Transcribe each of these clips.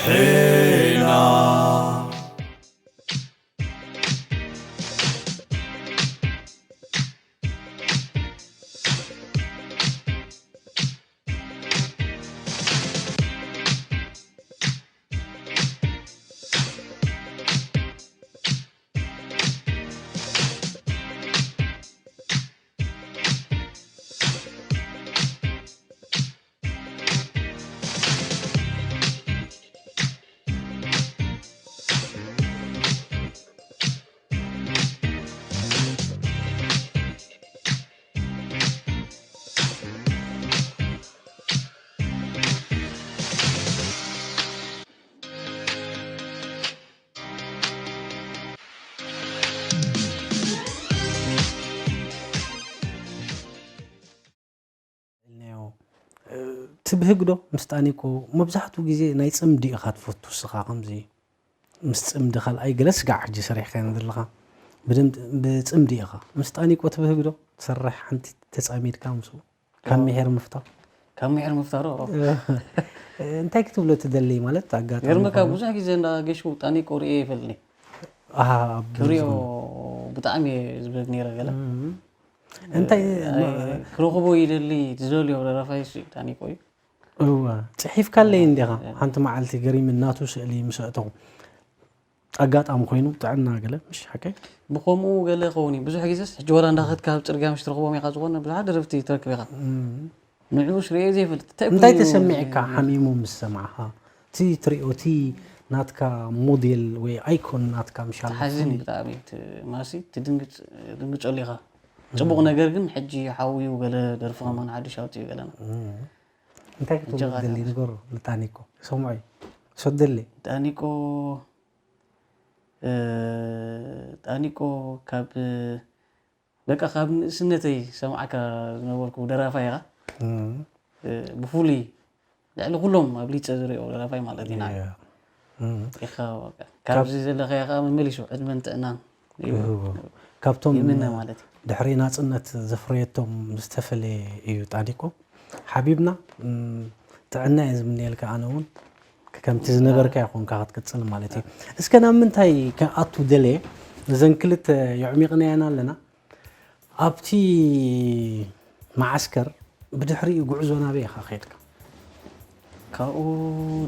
ሄና። ኢልናዮ። እ፣ ትብህግ ዶ ምስ ጣኒቆ? መብዛሕትኡ ግዜ ናይ ጽምዲ ኢኻ ትፈቱ እስኻ፣ ከምዚ ምስ ጽምዲ ካልኣይ ገለ ስጋዕ ሕጂ ሰሪሕካዮ ዘለኻ። ብደም-፣ ብጽምዲ ኢኻ። ምስ ጣኒቆ ትብህግ ዶ? ትሰርሕ ሓንቲ ተጻሚድካ ምስኡ? ካብ ምሒር ምፍታው? ካብ ምሒር ምፍታው ዶ? እ፣ እንታይ ክትብሎ ትደሊ ማለት ኣጋጣሚ ይገርመካ፣ ኮይኑ? ብዙሕ ግዜ እንዳ ገሹ ጣኒቆ ርእየ ይፈልኒ። ኣሃ፣ ኣብ ክሪኦ ብጣዕሚ እየ ዝብለኒ ነይረ ገለ። እም። እንታይ ኣይ፣ ማ-፣ ክረኽቦ ይደሊ፣ ዝደልዮ ደራፋይ እሱ እዩ፣ ጣኒቆ እዩ። እወ፣ ጽሒፍካለይ እንዲኻ። ሓንቲ መዓልቲ ገሪም እናቱ ስእሊ ምስ ኣእተኹ። ኣጋጣሚ ኮይኑ ጥዕና ገለ፣ ምሽ ሓቀይ? ብኸምኡ ገለ ኸውን እዩ። ብዙሕ ግዜስ ሕጂ ወላ እንዳኸድካ ኣብ ጽርግያ ምሽ ትረኽቦም ኢኻ ዝኾነ ብዙሓት ደረፍቲ ትረክብ ኢኻ። እም። ንዕኡስ ርእየ ዘይፈልጥ። እንታይ እንታይ ኮይኑ ተሰሚዕካ ሓሚሙ ምስ ሰማዕኻ? እቲ ትሪኦ፣ እቲ ናትካ ሞዴል ወይ ኣይኮን ናትካ ምሻል ትሓዝን እዩ ብጣዕሚ። እቲ ማሲ ትድንግጽ-፣ ትድንግጸሉ ኢኻ። ጽቡቕ እም። ነገር ግን ሕጂ ሓውዩ ገለ ደርፊ ከማን ሓድሽ ኣውጺኡ ገለና። እም። እንታይ ክትብሎ እጀኻ ትደሊ ትሓዝ። ንገሮ ንጣኒቆ። ይሰምዖ እዩ። ሰደሊ። ጣኒቆ፣ እ፣ ጣኒቆ ካብ፣ በቃ ካብ ንእስነተይ ሰምዓካ ዝነበርኩ ደራፋይ ኢኻ። እም። እ፣ ብፍሉይ ልዕሊ ኩሎም ኣብሊጸ ዝሪኦ ደራፋይ ማለት ኢና። እያ። እም። ኢኻ በቃ። ካብ ካብዚ ዘለኻዮ ከኣ መመሊሱ ዕድመን ጥዕናን ይህቦ። ይህቦ። ካብቶም ይምነ ማለት እዩ። ድሕሪ ናጽነት ዘፍረየቶም ዝተፈለየ እዩ ጣኒቆ። ሓቢብና፣ እም፣ ጥዕና እየ ዝምነየልካ ኣነ እውን። ከምቲ ዝነበርካዮ ኮንካ ክትቅጽል ማለት እዩ። እስከ ናብ ምንታይ ክኣቱ ደለየ? እዘን ክልተ የዕሚቕናየን ኣለና። ኣብቲ መዓስከር ብድሕሪኡ ጉዕዞ ናበይ ኢኻ ከይድካ? ካብኡ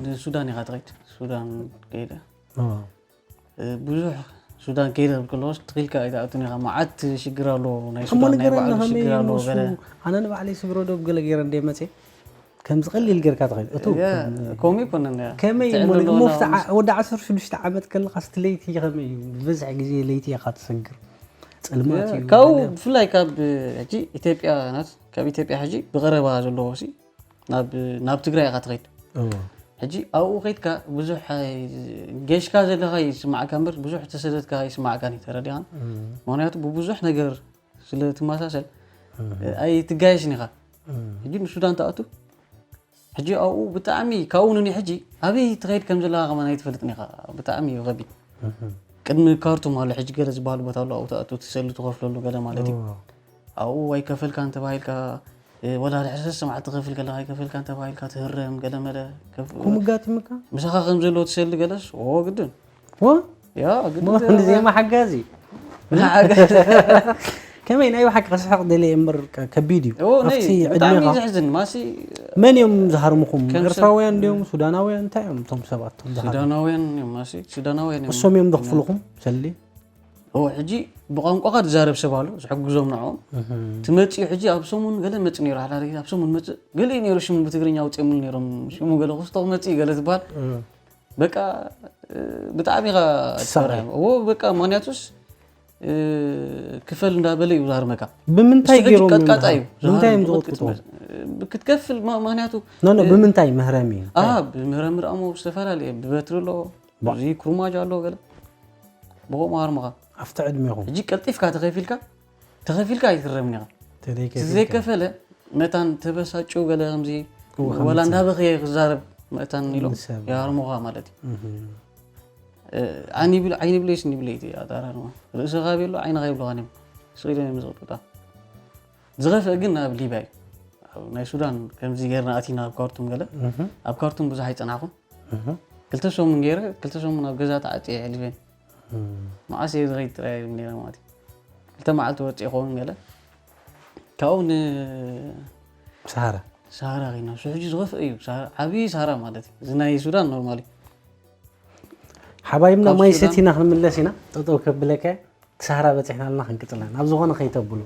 ንሱዳን ኢኻ ትኸይድ። ሱዳን ከይደ። ኦ። እ፣ ብዙሕ ሱዳን ከይደ ክብል ከለኹስ ትኺልካ ኣይትኣቱን ኢኻ። መዓት ሽግር ኣሎ፣ ናይ እሞ ሱዳን ናይ ንገረና፣ ባዕሉ ከመይ ሽግር ኣሎ፣ ንሱ? ገለ። ኣነ ንባዕለይ ስግረ ዶብ ገለ ገይረ እንደ መጽየ፣ ከምዚ ቀሊል ጌርካ ትኸይድ። እቱ ያ፣ ከም-፣ ከምኡ ኣይኮነን፣ ያ። ከመይ ትዕልል እሞ፣ እሞ ኣለና ብትዓ-፣ ምስ ወዲ ዓሰርተ ሽዱሽተ ዓመት ከለኻስ እቲ ለይቲ ከመይ እዩ? ብብዝሒ ግዜ ለይቲ ኢኻ ትሰግር። ጸልማት ያ፣ እዩ፣ ካብኡ ገለ። ብፍላይ ካብ ሕጂ ኢትዮጵያ ናት፣ ካብ ኢትዮጵያ ሕጂ ብቐረባ ዘለዎ ሲ ናብ፣ ናብ ትግራይ ኢኻ ትኸይድ። እዎ። ሕጂ ኣብኡ ከይድካ ብዙሕ ኣይ-፣ ጌሽካ ዘለኻ ይስማዓካ እምበር ብዙሕ ተሰደድካ ኣይስማዓካን እዩ፣ ተረዲኻን? እም። ምኽንያቱ ብብዙሕ ነገር ስለ ትመሳሰል፣ እም። ኣይትጋየሽን ኢኻ። እም። ሕጂ ንሱዳን ትኣቱ፣ ሕጂ ኣብኡ ብጣዕሚ ካብኡ ንኒ ሕጂ ኣበይ ትኸይድ ከም ዘለኻ ከማን ኣይትፈልጥን ኢኻ። ብጣዕሚ እዩ ከቢድ። እም። ቅድሚ ካርቱም ኣሎ፣ ሕጂ ገለ ዝበሃል ቦታ ኣሎ፣ ኣብኡ ትኣቱ፣ ትሰሊ ትኸፍለሉ ገለ ማለት እዩ። እዎ። ኣብኡ ኣይከፈልካን ተባሂልካ፣ እ፣ ወላ ድሕሪ ሰለስተ መዓልቲ ክፍል ከለኻ ኣይከፈልካን ተባሂልካ ትህረም፣ ገለ መለ ከፍ-፣ ከምኡ ኣጋጢሙካ? ምሳኻ ከም ዘሎ ትሰሊ ገለስ፣ ኦ፣ ግድን። ዎ? ያ፣ ግድን ሞ-፣ ተባሂልካ። ዜማ ሓጋዚ። ንሓጋዚ። ከመይ ናይ ብሓቂ ክስሕቕ ደልየ እምበር ከ-፣ ከቢድ እዩ። ኦ፣ ናይ፣ ኣብቲ ብጣዕሚ ዕድሜኻ ዘሕዝን፣ ማሲ መን እዮም ዝሃርምኹም? ከም ሰብ ኤርትራውያን ድዮም? ሱዳናውያን? እንታይ እዮም እቶም ሰባት እቶም ዝሃርሙ? ሱዳናውያን እዮም፣ ማሲ ሱዳናውያን እዮም። እሶም እዮም ዘኽፍልኹም ሰሊ? እወ፣ ሕጂ ብቋንቋኻ ዝዛረብ ሰብ ኣሎ፣ ዝሕግዞም ንዕኦም። እህ። ትመጽኡ ሕጂ ኣብ ሰሙን ገለ መጽእ ነይሩ፣ ሓደ ሓደ ግዜ ኣብ ሰሙን መጽእ፣ ገለ እዩ ነይሩ ሽሙ ብትግርኛ ኣውጺኦምሉ ነይሮም፣ ሽሙ ገለ ክስቶ ክመጽእ እዩ ገለ ዝበሃል። እህ። በቃ፣ እ፣ ብጣዕሚ ኢኻ ትሰርሕ። ትፈርሕ። እዎ፣ በቃ፣ ምኽንያቱስ፣ እ፣ ክፈል እንዳበለ እዩ ዝሃርመካ። ብምንታይ ንሱ ሕጂ ገይሮም እዮም ቀጥቃጣ ዝሃርሙ? እዩ ብምንታይ እዮም ዝሃርሙ። ዝቐጥቅጡ? ክትመስ-፣ እ፣ ክትከፍል፣ ማ-፣ ምኽንያቱ፣ ኖ፣ ኖ፣ እ፣ ብምንታይ መህረሚ እዩ? ኣ፣ እንታይ? ብምህረሚ ደኣ እሞ ዝተፈላለየ፣ ብበትሪ ኣሎ፣ ባ- እዚ ክሩማጅ ኣሎ፣ ገለ። ብኸምኡ ሃርሙኻ። ኣብቲ ዕድሜኹም? ሕጂ ቀልጢፍካ ተኸፊልካ፣ ተኸፊልካ ኣይትረምን ኢኻ። ተዘይከፊልካ? እቲ ዘይከፈለ መታን ተበሳጭው ገለ ከምዚ እወ፣ ወላ ከምዚ። እንዳበኸየ ክዛረብ መታን ኢሎም ንሰብ። ይሃርሙኻ ማለት እዩ። እህ። እ፣ ዓይኒ ብል-፣ ዓይኒ ብለይስ እንዲ ብለይቲ ኣጣራርማ። ርእሲ ካብ የሎ ዓይኒ ካብ ይብሉኻን እዮም። ስቕ ኢሎም እዮም ዝቕጥቅጣ። ዝኸፍአ ግን ኣብ ሊብያ እዩ። ኣብ ናይ ሱዳን ከምዚ ጌርና ኣቲና ኣብ ካርቱም ገለ። እህ። ኣብ ካርቱም ብዙሕ ኣይጸናሕኩን። እህ። ክልተ ሰሙን ገይረ፣ ክልተ ሰሙን ኣብ ገዛ ተዓፅየ የሕልፈን። መዓስ እየ ዝኸይድ ጥራይ እየ ነይረ ማለት እዩ። ክልተ መዓልቲ ወፂእ ይኸውን ገለ። ካብኡ ንሰሃራ። ሰሃራ ኸይና። እሱ ሕጂ ዝኸፍእ እዩ። ሰሃራ፣ ዓብዪ ሰሃራ ማለት እዩ። እዚ ናይ ሱዳን ኖርማል እዩ። ሓባይምና፣ ማይ ሰቲና ክንምለስ ኢና። ጠጠው ከብለካ ክሳራ በፂሕና ኣለና፣ ክንቅፅል ኢና። ናብ ዝኾነ ከይተብሉ።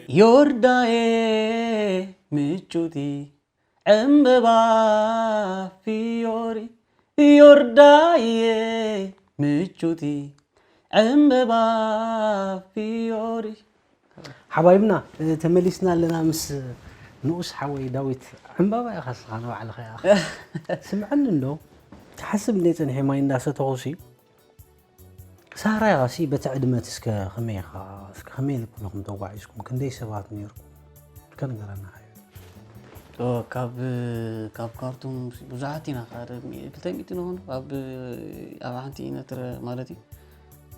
ዮርዳዬ ምጩቲ ዕምበባ ፊዮሪ፣ ዮርዳዬ ምጩቲ ዕምበባ ፊዮሪ። ሓባይብና፣ ተመሊስና ኣለና ምስ ንኡስ ሓወይ ዳዊት። ዕምባባ ኢኻ እስኻ ንባዕልኻ ኢኻ። ስምዐኒ እንዶ፣ ትሓስብ እንደ ጸኒሐ ማይ እንዳሰተኹሲ፣ ሳህራይ ሲ በቲ ዕድመት እስከ ከመይ ኢኻ? እስከ ከመይ ኢልኩም ኢኹም ተጓዒዝኩም? ክንደይ ሰባት ነይርኩም? እስከ ንገረና ሓዩ። ካብ ካብ ካርቱም ብዙሓት ኢና፣ ሓደ ክልተ ሚእቲ ንኾኑ ኣብ ኣብ ሓንቲ ኢነትረ ማለት እዩ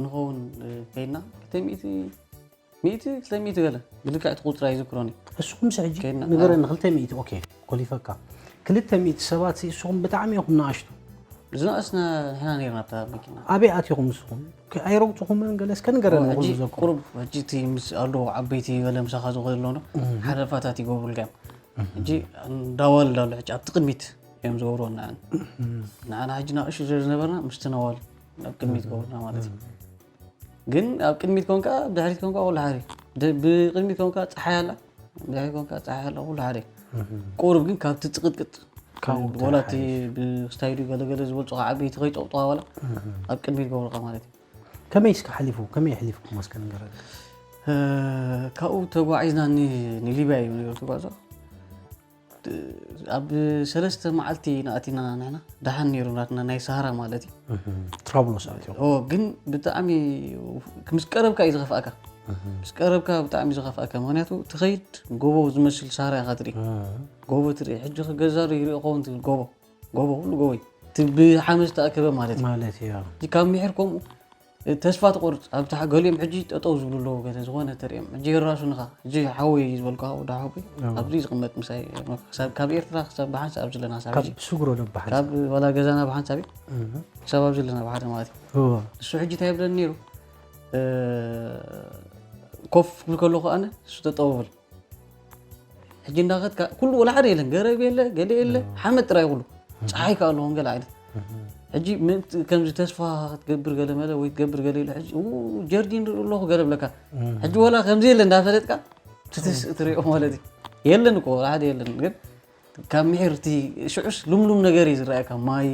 ንኸውን ከይድና ክልተ ሚእቲ ሚእቲ ክልተ ሚእቲ ገለ ብልክዕ እቲ ቁፅሪ ኣይዝክሮን እዩ። እስኹም ሲ ሕጂ ከይድና፣ ንገረኒ፣ ክልተ ሚእቲ ኦኬ፣ ኮሊፈካ። ክልተ ሚእቲ ሰባት ሲ እስኹም ብጣዕሚ ኢኹም ንኣሽቱ። ዝነኣስና ንሕና ነይርና ኣብታ መኪና። ኣበይ ኣቲኹም ንስኹም? ከ-፣ ኣይረግፅኹምን ገለ እስከ ንገረኒ፣ ሕጂ ንኹሉ ዘክሩ። ቁሩብ ሕጂ እቲ ምስ ኣሎ ዓበይቲ ገለ ምሳኻ ዝኾነ ኣሎ ዶ? እም። ሓለፋታት ይገብሩልካ እዮም። እም። ሕጂ እንዳዋልድ ኣሎ ሕጂ ኣብቲ ቅድሚት እዮም ዝገብርዎ ንዓና። እም። ንዓና ሕጂ ንኣሽቱ ስለ ዝነበርና ምስቲ ነዋልድ ኣብ ቅድሚት እም። ይገብሩና ማለት እዩ። እም። ግን ኣብ ቅድሚት ኮንካ፣ ብድሕሪት ኮንካ፣ ኩሉ ሓደ። ድ-፣ ብቅድሚት ኮንካ፣ ጸሓይ ኣላ፣ ብድሕሪት ኮንካ፣ ጸሓይ ኣላ፣ ኩሉ ሓደ። እም። ቁሩብ ግን ካብቲ ጽቕጥቅጥ፣ ካብኡ ወላ እቲ ተሓይሽ። ብስታይሉ ገለገለ ዝበልጹኻ ዓበይቲ ከይጠቕጡኻ ዋላ፣ እም። ኣብ ቅድሚት ገብሩኻ ማለት እዩ። ከመይ እስከ ሓሊፉ? ከመይ ኣሕሊፍኩም እስከ ንገረኒ? እ፣ ካብኡ ተጓዒዝና ኒ-፣ ንሊብያ እዩ ነይሩ ተጓዕዞ። ኣብ ሰለስተ መዓልቲ ኢና ኣቲና ንሕና። ደሓን ነይሩ ናትና ናይ ሰሃራ ማለት እዩ። እህ፣ ትራብሎስ ኣትዮም። ኦ፣ ግን ብጣዕሚ ምስ ቀረብካ እዩ ዝኸፍኣካ። እህ። ምስ ቀረብካ ብጣዕሚ ዝኸፍኣካ። ምኽንያቱ ትኸይድ ጎቦ ዝመስል ሰሃራ ኢኻ ትርኢ። እህ። ጎቦ ትርኢ። ሕጂ ገዛ ዶ ይርኢ ኸውን ትብል ጎቦ። ጎቦ፣ ኩሉ ጎቦ እዩ። እቲ ብሓመድ ዝተኣከበ ማለት እዩ። ማለት እዩ። እዚ ካብ ምሒር ከምኡ ተስፋ ትቆርፅ። ኣብ ታሕ-፣ ገሊኦም ሕጂ ጠጠው ዝብሉ ኣለዉ፣ ገለ ዝኾነ ተሪኦም። ሕጂ የራሱንኻ። ሕጂ ሓወይ ዝበልኩኻ፣ ወዲ ሓወይ፣ እዎ። ኣብዚ ዝቕመጥ ምሳይ፣ ክሳብ፣ ካብ ኤርትራ ክሳብ ብሓንሳብ ኣብዚ ኣለና፣ ክሳብ ካብ ሕጂ። ስግሮ ዶ ብሓንሳብ? ካብ ዋላ ገዛና ብሓንሳብ እዩ። እህ። ክሳብ ኣብዚ ኣለና ብሓደ ማለት እዩ። እዎ። ንሱ ሕጂ እንታይ ይብለኒ ነይሩ? እ፣ ኮፍ ክብል ከለኹ ኣነ፣ ንሱ ጠጠው ይብል። ሕጂ እንዳኸድካ ኩሉ ወላ ሓደ የለን፣ ገረብ የለ፣ ገለ የለ፣ እዎ። ሓመድ ጥራይ ኩሉ። እህ። ጸሓይ ከኣ ኣለዎም ገለ ዓይነት። እህ። ሕጂ ምእንቲ ከምዚ ተስፋ ክትገብር ገለ መለ ወይ ትገብር ገለ ኢሉ ሕጂ፣ ኡ፣ ጀርዲን ርኢ ኣለኹ ገለ ብለካ። እህ። ሕጂ ወላ ከምዚ የለ እንዳፈለጥካ ትትስእ ትሪኦ ማለት እዩ። የለን እኮ፣ ወላ ሓደ የለን። ግን ካብ ምሒር እቲ ሽዑስ ልምሉም ነገር እዩ ዝረኣየካ። ማይ፣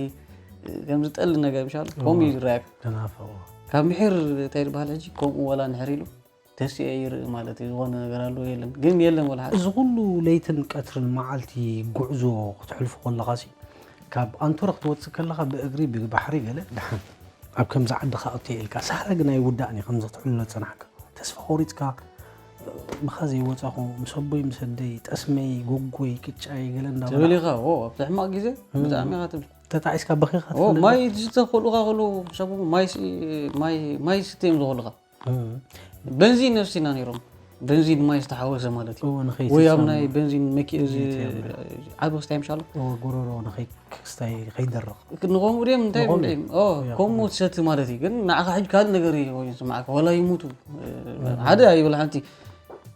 ከምዚ ጠሊ ነገር ምሻሉ፣ ከምኡ እዩ እዎ። ዝረኣየካ። ተናፈቑ። ካብ ምሒር እንታይ ዝበሃል ሕጂ፣ ከምኡ ወላ ንሕር ኢሉ ተሲኤ ይርኢ ማለት እዩ። ዝኾነ ነገር ኣሎ የለን፣ ግን የለን ወላ ሓደ። እዚ ኩሉ ለይትን ቀትርን መዓልቲ ጉዕዞ ክትሕልፎ ከለኻሲ፣ ካብ ኣንቶረ ክትወጽእ ከለኻ ብእግሪ፣ ብባሕሪ ገለ ደሓን ኣብ ከምዚ ዓዲ ክኣቱ እየ ኢልካ፣ ሳህራ ግን ኣይውዳእን እዩ ከምዚ ክትሕሎ ዝጸናሕካ። ተስፋ ቆሪጽካ፣ ብኻ ዘይወጻኹ፣ ምስ ኣቦይ ምስ ኣደይ፣ ጠስመይ፣ ጎጎይ፣ ቅጫይ ገለ እንዳበላዕካ ትብል ኢኻ። ኦ፣ ኣብቲ ሕማቕ ግዜ እም። ብጣዕሚ ኢኻ ትብል። ተጣዒስካ በኺኻ ኦ፣ ትፈልጥ ዶ? ማይ ዝስተ ክኸልኡኻ ከለዉ፣ ሰብ ማይ ሲ-፣ ማይ፣ ማይ ዝስተ እዮም ዝኸልኡኻ። እም። በንዚን ነፍሲና ነይሮም። በንዚን ማይ ዝተሓወሰ ማለት እዩ። እዎ፣ ንኸይትጸሙ። ወይ ኣብ ናይ በንዚን መኪ-፣ እዚ፣ ዘይትየምር። ዓቢ ክስታይ ምሻሉ? እዎ፣ ጎረሮ ንኸይ-፣ ክስታይ ከይደርቕ። ክ-፣ ንኸምኡ ድዮም እንታይ ንኸምኡ። ድዮም? ኦ፣ እዎ። ከምኡ ትሰቲ ማለት እዩ። ግን ንዓኻ ሕጂ ካልእ ነገር እዩ ወይ ዝስምዓካ። ዋላ ይሙቱ። እም። ሓደ ኣይብል ሓንቲ።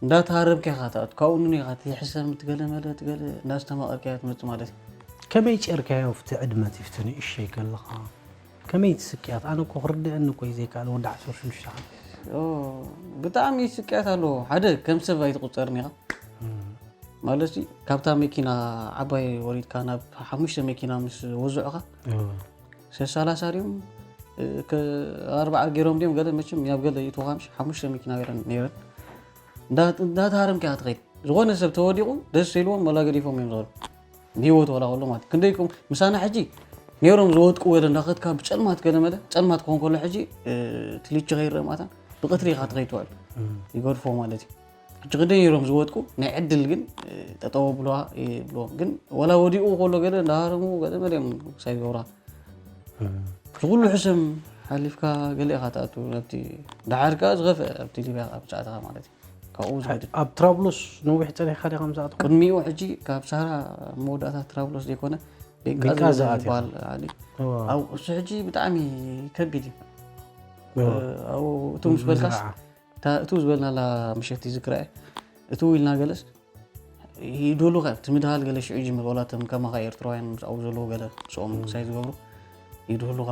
እንዳተሃረምካ ኢኻ ትኣቱ። ካብኡ ንኒ ኢኻ ትሕሰም፣ ትገለ መለ፣ ትገለ እንዳስተማቐርካ እያ ትመጽእ ማለት እዩ። ከመይ ጨርካዮ ኣብቲ ዕድመ እቲ፣ ኣብቲ ንእሸይ ከለኻ? ከመይ እቲ ስቅያት? ኣነ እኮ ክርድአኒ እኮ እዩ ዘይከኣል፣ ወዲ ዓሰርተ ሽዱሽተ ዓመት። ኦ፣ ብጣዕሚ ስቅያት ኣለዎ። ሓደ፣ ከም ሰብ ኣይትቑጸርን ኢኻ። እም። ማለት፣ ካብታ መኪና ዓባይ ወሪድካ ናብ ሓሙሽተ መኪና ምስ ወዝዑኻ፣ እዎ። ሰላሳ ድዮም፣ እ፣ ከ-፣ ኣርባዓ ገይሮም ድዮም፣ ገለ መቸም፣ ናብ ገለ ይእትውኻ፣ ምሽ ሓሙሽተ መኪና ገይረን ነይረን። እንዳ-፣ እንዳተሃረምካ ኢኻ ትኸይድ። ዝኾነ ሰብ ተወዲቑ፣ ደስ ኢልዎም፣ ወላ ገዲፎም እዮም ዝኸዱ። ብህይወት ዋላ ከሎ ማለት እዩ። ክንደይ ኮም-፣ ምሳና ሕጂ ነይሮም ዝወድቁ ገለ እንዳኸድካ ብጸልማት ገለ መለ፣ ጸልማት ክኾን ከሎ ሕጂ፣ እ፣ እቲ ልቺ ከይረአ ማታ ብቐትሪ ኢኻ ትኸይድ ትውዕል። እም። ይገድፎ ማለት እዩ። ሕጂ ክንደይ ነይሮም ዝወድቁ፣ ናይ ዕድል ግን፣ እ፣ ጠጠው ኣብሉዋ ይብልዎም። ግን ዋላ ወዲቑ ከሎ ገለ እንዳሃረሙ ገለ መለ እዮም ክሳይ ዝገብራ። እም። እዚ ኩሉ ሕሰም፣ ሓሊፍካ ገለ ኢኻ ትኣቱ ኣብቲ፣ ደሓር ከኣ ዝኸፍአ ኣብቲ ሊብያ ኣብ ሰዓትኻ ማለት እዩ። ካብኡ ዝወድድ ኣብ ትራብሎስ ነዊሕ ጸኒሕካ ዲኻ ምስ ኣተኹም? ቅድሚኡ ሕጂ ካብ ሳራ መወዳእታ ትራብሎስ ዘይኮነ ቤንቃዚ ቤንቃዚ ገዛ ኣትያ። ዝበሃል ዓዲ። እዋ። ኣብኡ እሱ ሕጂ ብጣዕሚ ከቢድ እዩ። እዋ። ኣብኡ እቱ ምስ በልካስ መዝረዓ። እታ እቱ ዝበልናላ ምሸት እዩ ዝክርአ እቱ ኢልና ገለስ ይድህሉኻ እዮም። እቲ ምድሃል ገለ ሽዑ ይጅምር። ዋላ እቶም ከማኻ ኤርትራውያን ምስ ኣብኡ ዘለዉ ገለ ምስኦም ክሳይ ዝገብሩ ይድህሉኻ።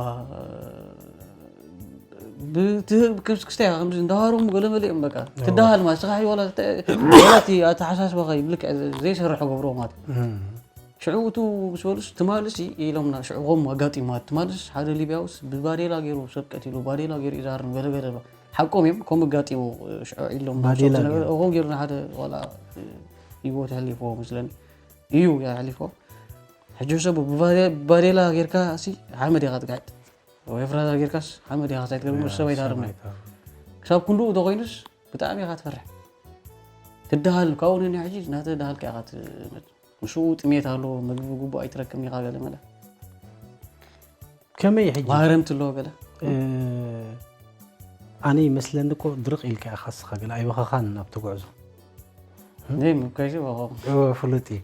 ብትህብ ክስክስታ ኢኻ ከምዚ እንዳሃሮም ገለ መለ እዮም በቃ ትደሃል ማለት ስኻ ዋላ እቲ ኣተሓሳስባኻ ብልክዕ ዘይሰርሖ ገብሮ ማለት እዩ። እም። ሽዑ እቱ ምስ በሉስ ትማልስ ኢሎምና ሽዑ ከምኡ ኣጋጢሙ ማለት ትማልስ ሓደ ሊብያውስ ብባዴላ ገይሩ ሰብ ቀቲሉ ባዴላ ገይሩ ይዛርም ገለገለ ሓቆም እዮም ከምኡ ኣጋጢሙ ሽዑ ኢሎም ባዴላ እኮም ገይሩ ሓደ ዋላ ህይወት የሕሊፎ መስለኒ እዩ የሕሊፎ ሕጂ ሰብ ብባዴላ ጌርካ ሲ ሓመድ ኢኻ ትግሕጥ ወይ ፍራዛ ጌርካስ ሓመድ ኢኻ ሳይትገብር ሰብ ኣይትሃርም ክሳብ ክንድኡ ተኮይኑስ ብጣዕሚ ኢኻ ትፈርሕ ትደሃል ካብኡ ንኒ ሕጂ ናተ ደሃልካ ኢኻ ትመጽእ ምስኡ ጥሜት ኣሎ ምግቢ ግቡእ ኣይትረክብን ኢኻ ገለ መለ ከመይ ሕጂ ማህረምቲ ኣለዎ ገለ እ፣ ኣነ ይመስለኒ እኮ ድርቕ ኢልካ ኢኻ ስኻ ገለ ኣይበኸኻን ናብቲ ጉዕዞ ነይ ምብካይሲ በኸኹ እወ፣ ፍሉጥ እዩ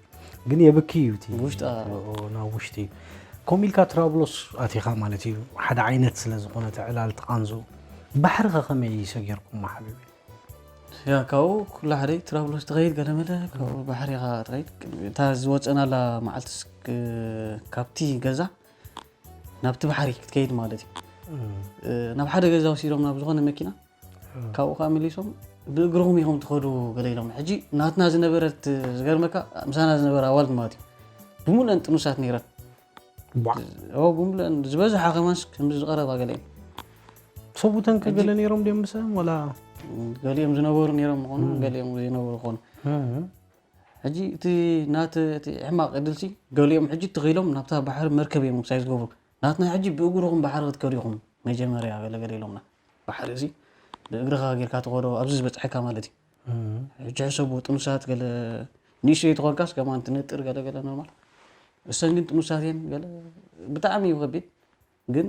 ግን የብኪ እዩ እቲ ውሽጣ- እወ፣ ናብ ውሽጢ እዩ ከምኡ ኢልካ ትራብሎስ ኣቲኻ ማለት እዩ ሓደ ዓይነት ስለ ዝኾነ እቲ ዕላል ትቓንዙ ባሕሪ ኸ ከመይ ሰጊርኩም ሓቢቢ ያ ካብኡ ኩላ ሓደይ ትራብሎስ ትኸይድ ገለ መለ ካብኡ ባሕሪ ኢኻ ትኸይድ እታ ዝወፀናላ መዓልትስ ክ- ካብቲ ገዛ ናብቲ ባሕሪ ክትከይድ ማለት እዩ እ፣ ናብ ሓደ ገዛ ወሲዶም ናብ ዝኾነ መኪና ካብኡ ከዓ መሊሶም ብእግርኹም ኢኹም ትኸዱ ገለ ኢሎም ሕጂ ናትና ዝነበረት ዝገርመካ ምሳና ዝነበረ ኣዋልድ ማለት እዩ ብምሉአን ጥኑሳት ነይረን ቧዕ። ኦ ብምሉአን ዝበዝሓ ከማንስ ከምዚ ዝቐረባ ገለ እዮም ሰቡተን ከ ገለ ነይሮም ድዮም ምስኦም ወላ ገሊኦም ዝነበሩ ነይሮም ምኾኑ ገሊኦም ዘይነበሩ ኾኑ እም። ሕጂ እቲ ናት እቲ ሕማቕ ዕድልሲ ገሊኦም ሕጂ ትኽኢሎም ናብታ ባሕሪ መርከብ እዮም ክሳይ ዝገብሩ ናትና ሕጂ ብእግርኹም ባሕሪ ክትከዱ ኢኹም መጀመርያ ገለገለ ኢሎምና ባሕሪ እዚ ብእግርኻ ጌርካ ትኸዶ ኣብዚ ዝበፅሐካ ማለት እዩ እም። ሕጂ ሕሰቡ ጥኑሳት ገለ ንእሽተይ ተኾንካስ ከማን ትነጥር ገለገለ ኖርማል እሰን ግን ጥኑሳት እየን ገለ ብጣዕሚ እዩ ከቢድ ግን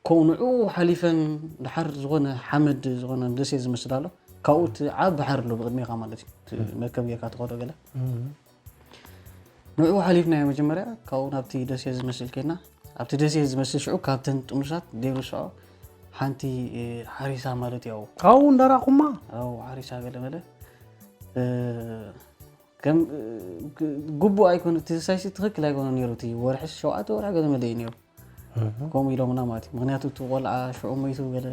ከምኡ ንዕኡ ሓሊፈን ድሓር ዝኾነ ሓመድ ዝኾነ ደሴት ዝመስል ኣሎ ካብኡ እቲ ዓብ ባሕር ኣሎ ብቅድሜኻ ማለት እዩ እቲ መርከብ ጌርካ ትኸዶ ገለ እም። ንዕኡ ሓሊፍናዮ መጀመርያ ካብኡ ናብቲ ደሴት ዝመስል ከይና ኣብቲ ደሴት ዝመስል ሽዑ ካብተን ጥኑሳት ደይርስዖ ሓንቲ እ፣ ሓሪሳ ማለት እዩ ኣብኡ ካብኡ እንዳራኹማ ኣብኡ ሓሪሳ ገለ መለ እ፣ ከም እ፣ ግ- ግቡእ ኣይኮነ እቲ ሳይሲ ትኽክል ኣይኮነ ነይሩ እቲ ወርሒ ሸውዓተ ወርሒ ገለ መለ እዩ ነይሩ ከምኡ ኢሎምና ማለት እዩ ምክንያቱ እቲ ቆልዓ ሽዑ መይቱ ገለ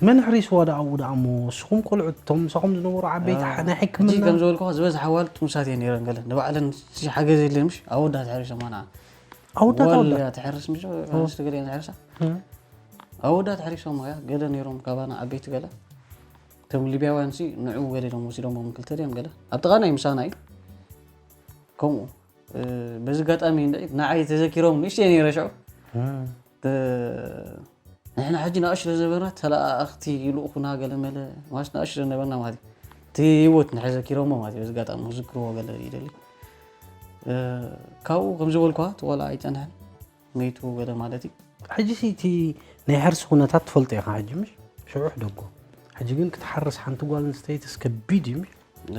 መን ሕሪስዋ ደኣ ኣብኡ ደኣ እሞ ንስኹም ቆልዑ እቶም ምሳኹም ዝነበሩ ዓበይቲ ኣዎ። ሐ- ናይ ሕጂ ሕክምና ከም ዝበልኩኻ ዝበዝሓ ዋል ጥሙሳት እየን ነይረን ገለ ንባዕለን ሲ ሓገዝ የለን ምሽ ኣወዳት ሕሪሶማ ንዓ ኣወዳት ዋል ኣወዳት እያ ትሕርስ ምሽ ኣንስቲ ገለ እየን ዝሕርሳ ኣወዳት ሕሪሶማ እያ ገለ ነይሮም ካባና ዓበይቲ ገለ እቶም ሊብያውያን ሲ ንዑ ገለ ኢሎም ወሲዶሞም ክልተ ድዮም ገለ ኣብ ጥቓ ናይ ምሳና እዩ ከምኡ እ፣ በዚ ኣጋጣሚ ንዓይ ተዘኪሮም ንእሽተይ ነይረ ሽዑ እ፣ ንሕና ሕጂ ንኣሽ ስለዝነበርና ተለኣኣኽቲ ይልእኹና ገለ መለ ማለት ንኣሽ ስለነበርና ማለት እዩ እቲ ህይወት ንሕዘኪሮሞ ማለት እዩ በዚ ኣጋጣሚ ክዝክርዎ ገለ ይደሊ እ፣ ካብኡ ከም ዝበልኳ እቲ ቆልዓ ኣይፀንሐን መይቱ ገለ ማለት እዩ ሕጂ ሲ እቲ ናይ ሕርሲ ኩነታት ትፈልጦ ኢኻ ሕጂ ምሽ ሽዑ ሕደጎ ሕጂ ግን ክትሓርስ ሓንቲ ጓል ኣንስተይትስ ከቢድ እዩ ምሽ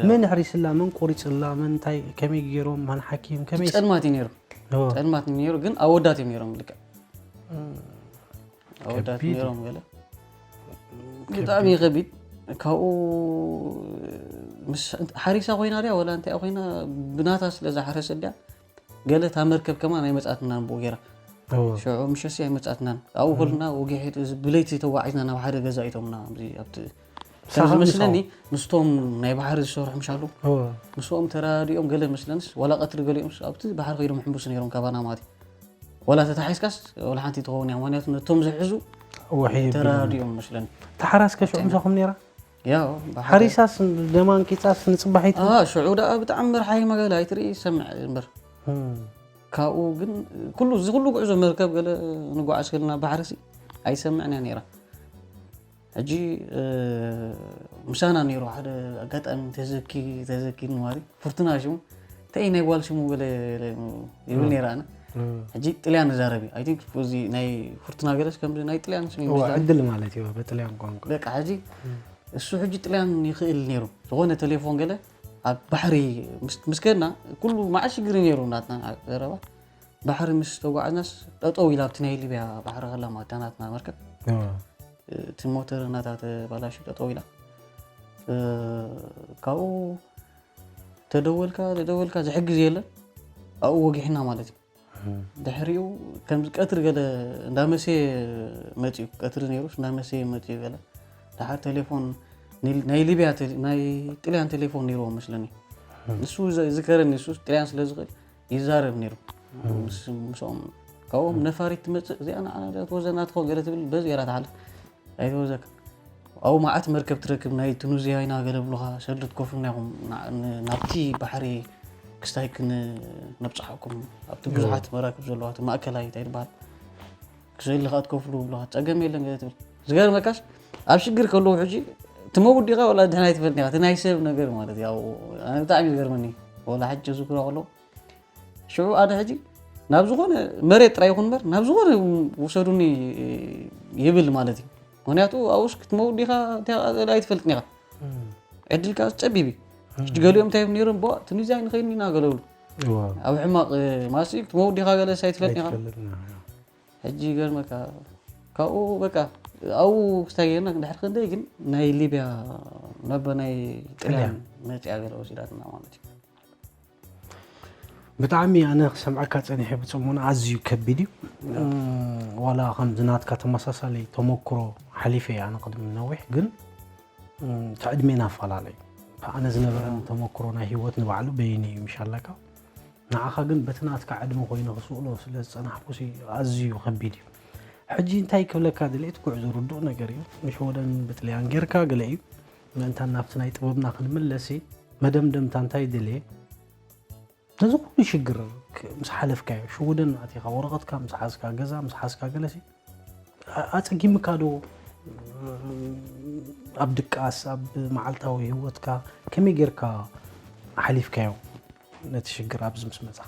መን ሕሪስላ መን ቆሪፅላ መን እንታይ ከመይ ገይሮም መን ሓኪም ከመይ ጸልማት እዩ ነይሩ ኦ፣ ጸልማት እዩ ነይሩ ግን ኣወዳት እዮም ነይሮም ልክዕ ኣወዳት ከቢድ። ነይሮም ገለ ብጣዕሚ ከቢድ ካብኡ ምስ ሓሪሳ ኮይና ድያ ወላ እንታይ ኮይና ብናታ ስለ ዝሓረሰ ድያ ገለ እታ መርከብ ከማን ኣይመጻትናን ብኡ ገይራ ኦ፣ ሽዑ ምሸሲ ኣይመጻትናን ኣብኡ ከልና ወጊሕ ብለይቲ ተዋዒዝና ናብ ሓደ ገዛ ኢቶምና ኣብዚ ኣብቲ ሳኻ ዝመስለኒ ምሳው። ምስቶም ናይ ባሕሪ ዝሰርሑ ምሻሉ ኦ፣ ምስኦም ተራዲኦም ገለ መስለንስ ዋላ ቀትሪ ገሊኦም ኣብቲ ባሕሪ ከይዶም ሕምብሱ ነይሮም ካባና ማለት እዩ ዋላ ተታሒዝካስ ዋላ ሓንቲ ትኸውን እያ ምክንያቱ ነቶም ዝሕዙ ወሒድ ተራዲኦም መስለኒ ተሓራስ ከሽዑ ምሳኹም ነይራ ያ ብሓደ- ሓሪሳስ ደማን ቂፃስ ንፅባሒት ኣዋ፣ ሽዑ ደኣ ብጣዕሚ መርሓይ መገላ ኣይትርኢ ይሰምዕ እምበር እም። ካብኡ ግን ኩሉ እዚ ኩሉ ጉዕዞ መርከብ ገለ ንጓዓዝ ከለና ባሕሪ ሲ ኣይሰምዕን እያ ነይራ ሕጂ እ፣ ምሳና ነይሩ ሓደ ኣጋጣሚ ተዘኪ ተዘኪ ንዋሪ ፍርቱና ሽሙ እንታይ ናይ ጓል ሽሙ ገለ ይብል ነይራ ኣነ ሕጂ ጥልያን ንዛረብ እዩ። I think እዚ ናይ ፍርቱና ገለስ ከምዚ ናይ ጥልያን ስም እዩ እዋ ይመስለኒ። ዕድል ማለት እዩ ብጥልያን ቋንቋ። በቃ ሕጂ እሱ ሕጂ ጥልያን ይኽእል ነይሩ። ዝኾነ ቴሌፎን ገለ ኣብ ባሕሪ ምስ ምስ ከድና ኩሉ መዓት ሽግር እዩ ነይሩ ናትና ዘረባ። ባሕሪ ምስ ተጓዓዝናስ ጠጠው ኢላ ኣብቲ ናይ ሊብያ ባሕሪ ከላ ማለት እታ ናትና መርከብ እዋ። እቲ ሞተር ናታ ተባላሹ ጠጠው ኢላ። እ፣ ካብኡ ተደወልካ ተደወልካ ዝሕግዝ የለን። ኣብኡ ወጊሕና ማለት እዩ። ድሕሪኡ ከምዚ ቀትሪ ገለ እንዳመሰየ መፅኡ፣ ቀትሪ ነይሩስ እንዳመሰየ መፅኡ ገለ። ደሓር ቴሌፎን ኒል- ናይ ሊብያ ቴሌ- ናይ ጥልያን ቴሌፎን ነይርዎ መስለኒ። ንሱ ዘ- ዝከረኒ ንሱ ጥልያን ስለ ዝኽእል ይዛረብ ነይሩ ምስ- ምስኦም። ካብኦም ነፋሪት ትመፅእ እዚኣ ንዓና ዶ ትወዘና ትኾን ገለ ትብል በዚ ገይራ ትሓልፍ ኣይትወዘካ። ኣብኡ መዓት መርከብ ትረክብ ናይ ቱኒዝያ ኢና ገለ ብሉኻ ሰልዲ ትከፍሉና ኢኹም ና- ን- ናብቲ ባሕሪ ክስታይ ክነብፅሓኩም ኣብቲ ብዙሓት መራክብ ዘለዋ እቲ ማእከላይ እንታይ ትበሃል ክሰሊ ከዓ ትከፍሉ ብሉኻ ፀገም የለን ገለ ትብል። ዝገርመካስ ኣብ ሽግር ከለዉ ሕጂ ትመውት ዲኻ ወላ ድሕና ኣይትፈልጥ ኢኻ እቲ ናይ ሰብ ነገር ማለት እዩ። ያው ኣነ ብጣዕሚ ዝገርመኒ ወላ ሕጂ ዝክሮ ከለዉ ሽዑ ኣነ ሕጂ ናብ ዝኾነ መሬት ጥራይ ይኹን እምበር ናብ ዝኾነ ውሰዱኒ ይብል ማለት እዩ። ምክንያቱ ኣብኡስ ክትመውት ዲኻ እንታይ ኣይትፈልጥን ኢኻ። ዕድልካ ጸቢብ እዩ። ሕጂ ገሊኦም እንታይ ይብሉ ነይሮም ቦ ቱኒዝያ ንኸይኒ ኢና ገለብሉ እዋ ኣብ ሕማቕ ማሲ ክትመውት ዲኻ ገለ ኣይትፈልጥን ኢኻ። ኣይትፈልጥና ሕጂ ይገርመካ ካብኡ በቃ ኣብኡ ክስታይ ጌርና ድሕሪ ክንደይ ግን ናይ ሊብያ ናብ ናይ ጥልያን መፅያ ገለ ወሲዳትና ማለት እዩ። ብጣዕሚ ኣነ ክሰምዐካ ፀኒሐ ብፅሞና ኣዝዩ ከቢድ እዩ። ዋላ ከምዚ ናትካ ተመሳሳሊ ተመክሮ ሓሊፈ እየ ኣነ ቅድሚ ነዊሕ ግን እቲ ዕድሜና ኣፈላለዩ። ኣነ ዝነበረኒ ተመክሮ ናይ ሂወት ንባዕሉ በይኑ እዩ ምሻለካ። ንዓኻ ግን በቲ ናትካ ዕድመ ኮይኑ ክስእሎ ስለ ዝፀናሕኩሲ ኣዝዩ ከቢድ እዩ። ሕጂ እንታይ ክብለካ ድሌት ጉዕዞ ርዱእ ነገር እዩ። ንሽወደን ብጥልያን ጌርካ ገለ እዩ። ምእንታን ናብቲ ናይ ጥበብና ክንምለስ መደምደምታ እንታይ ድልየ ነዚ ኩሉ ሽግር ምስ ሓለፍካዮ ሽወደን ኣቲኻ ወረቐትካ ምስ ሓዝካ ገዛ ምስ ሓዝካ ገለሲ ኣፀጊምካ ዶ ኣብ ድቃስ ኣብ መዓልታዊ ህይወትካ ከመይ ጌርካ ሓሊፍካዮ ነቲ ሽግር ኣብዚ ምስ መፃኻ?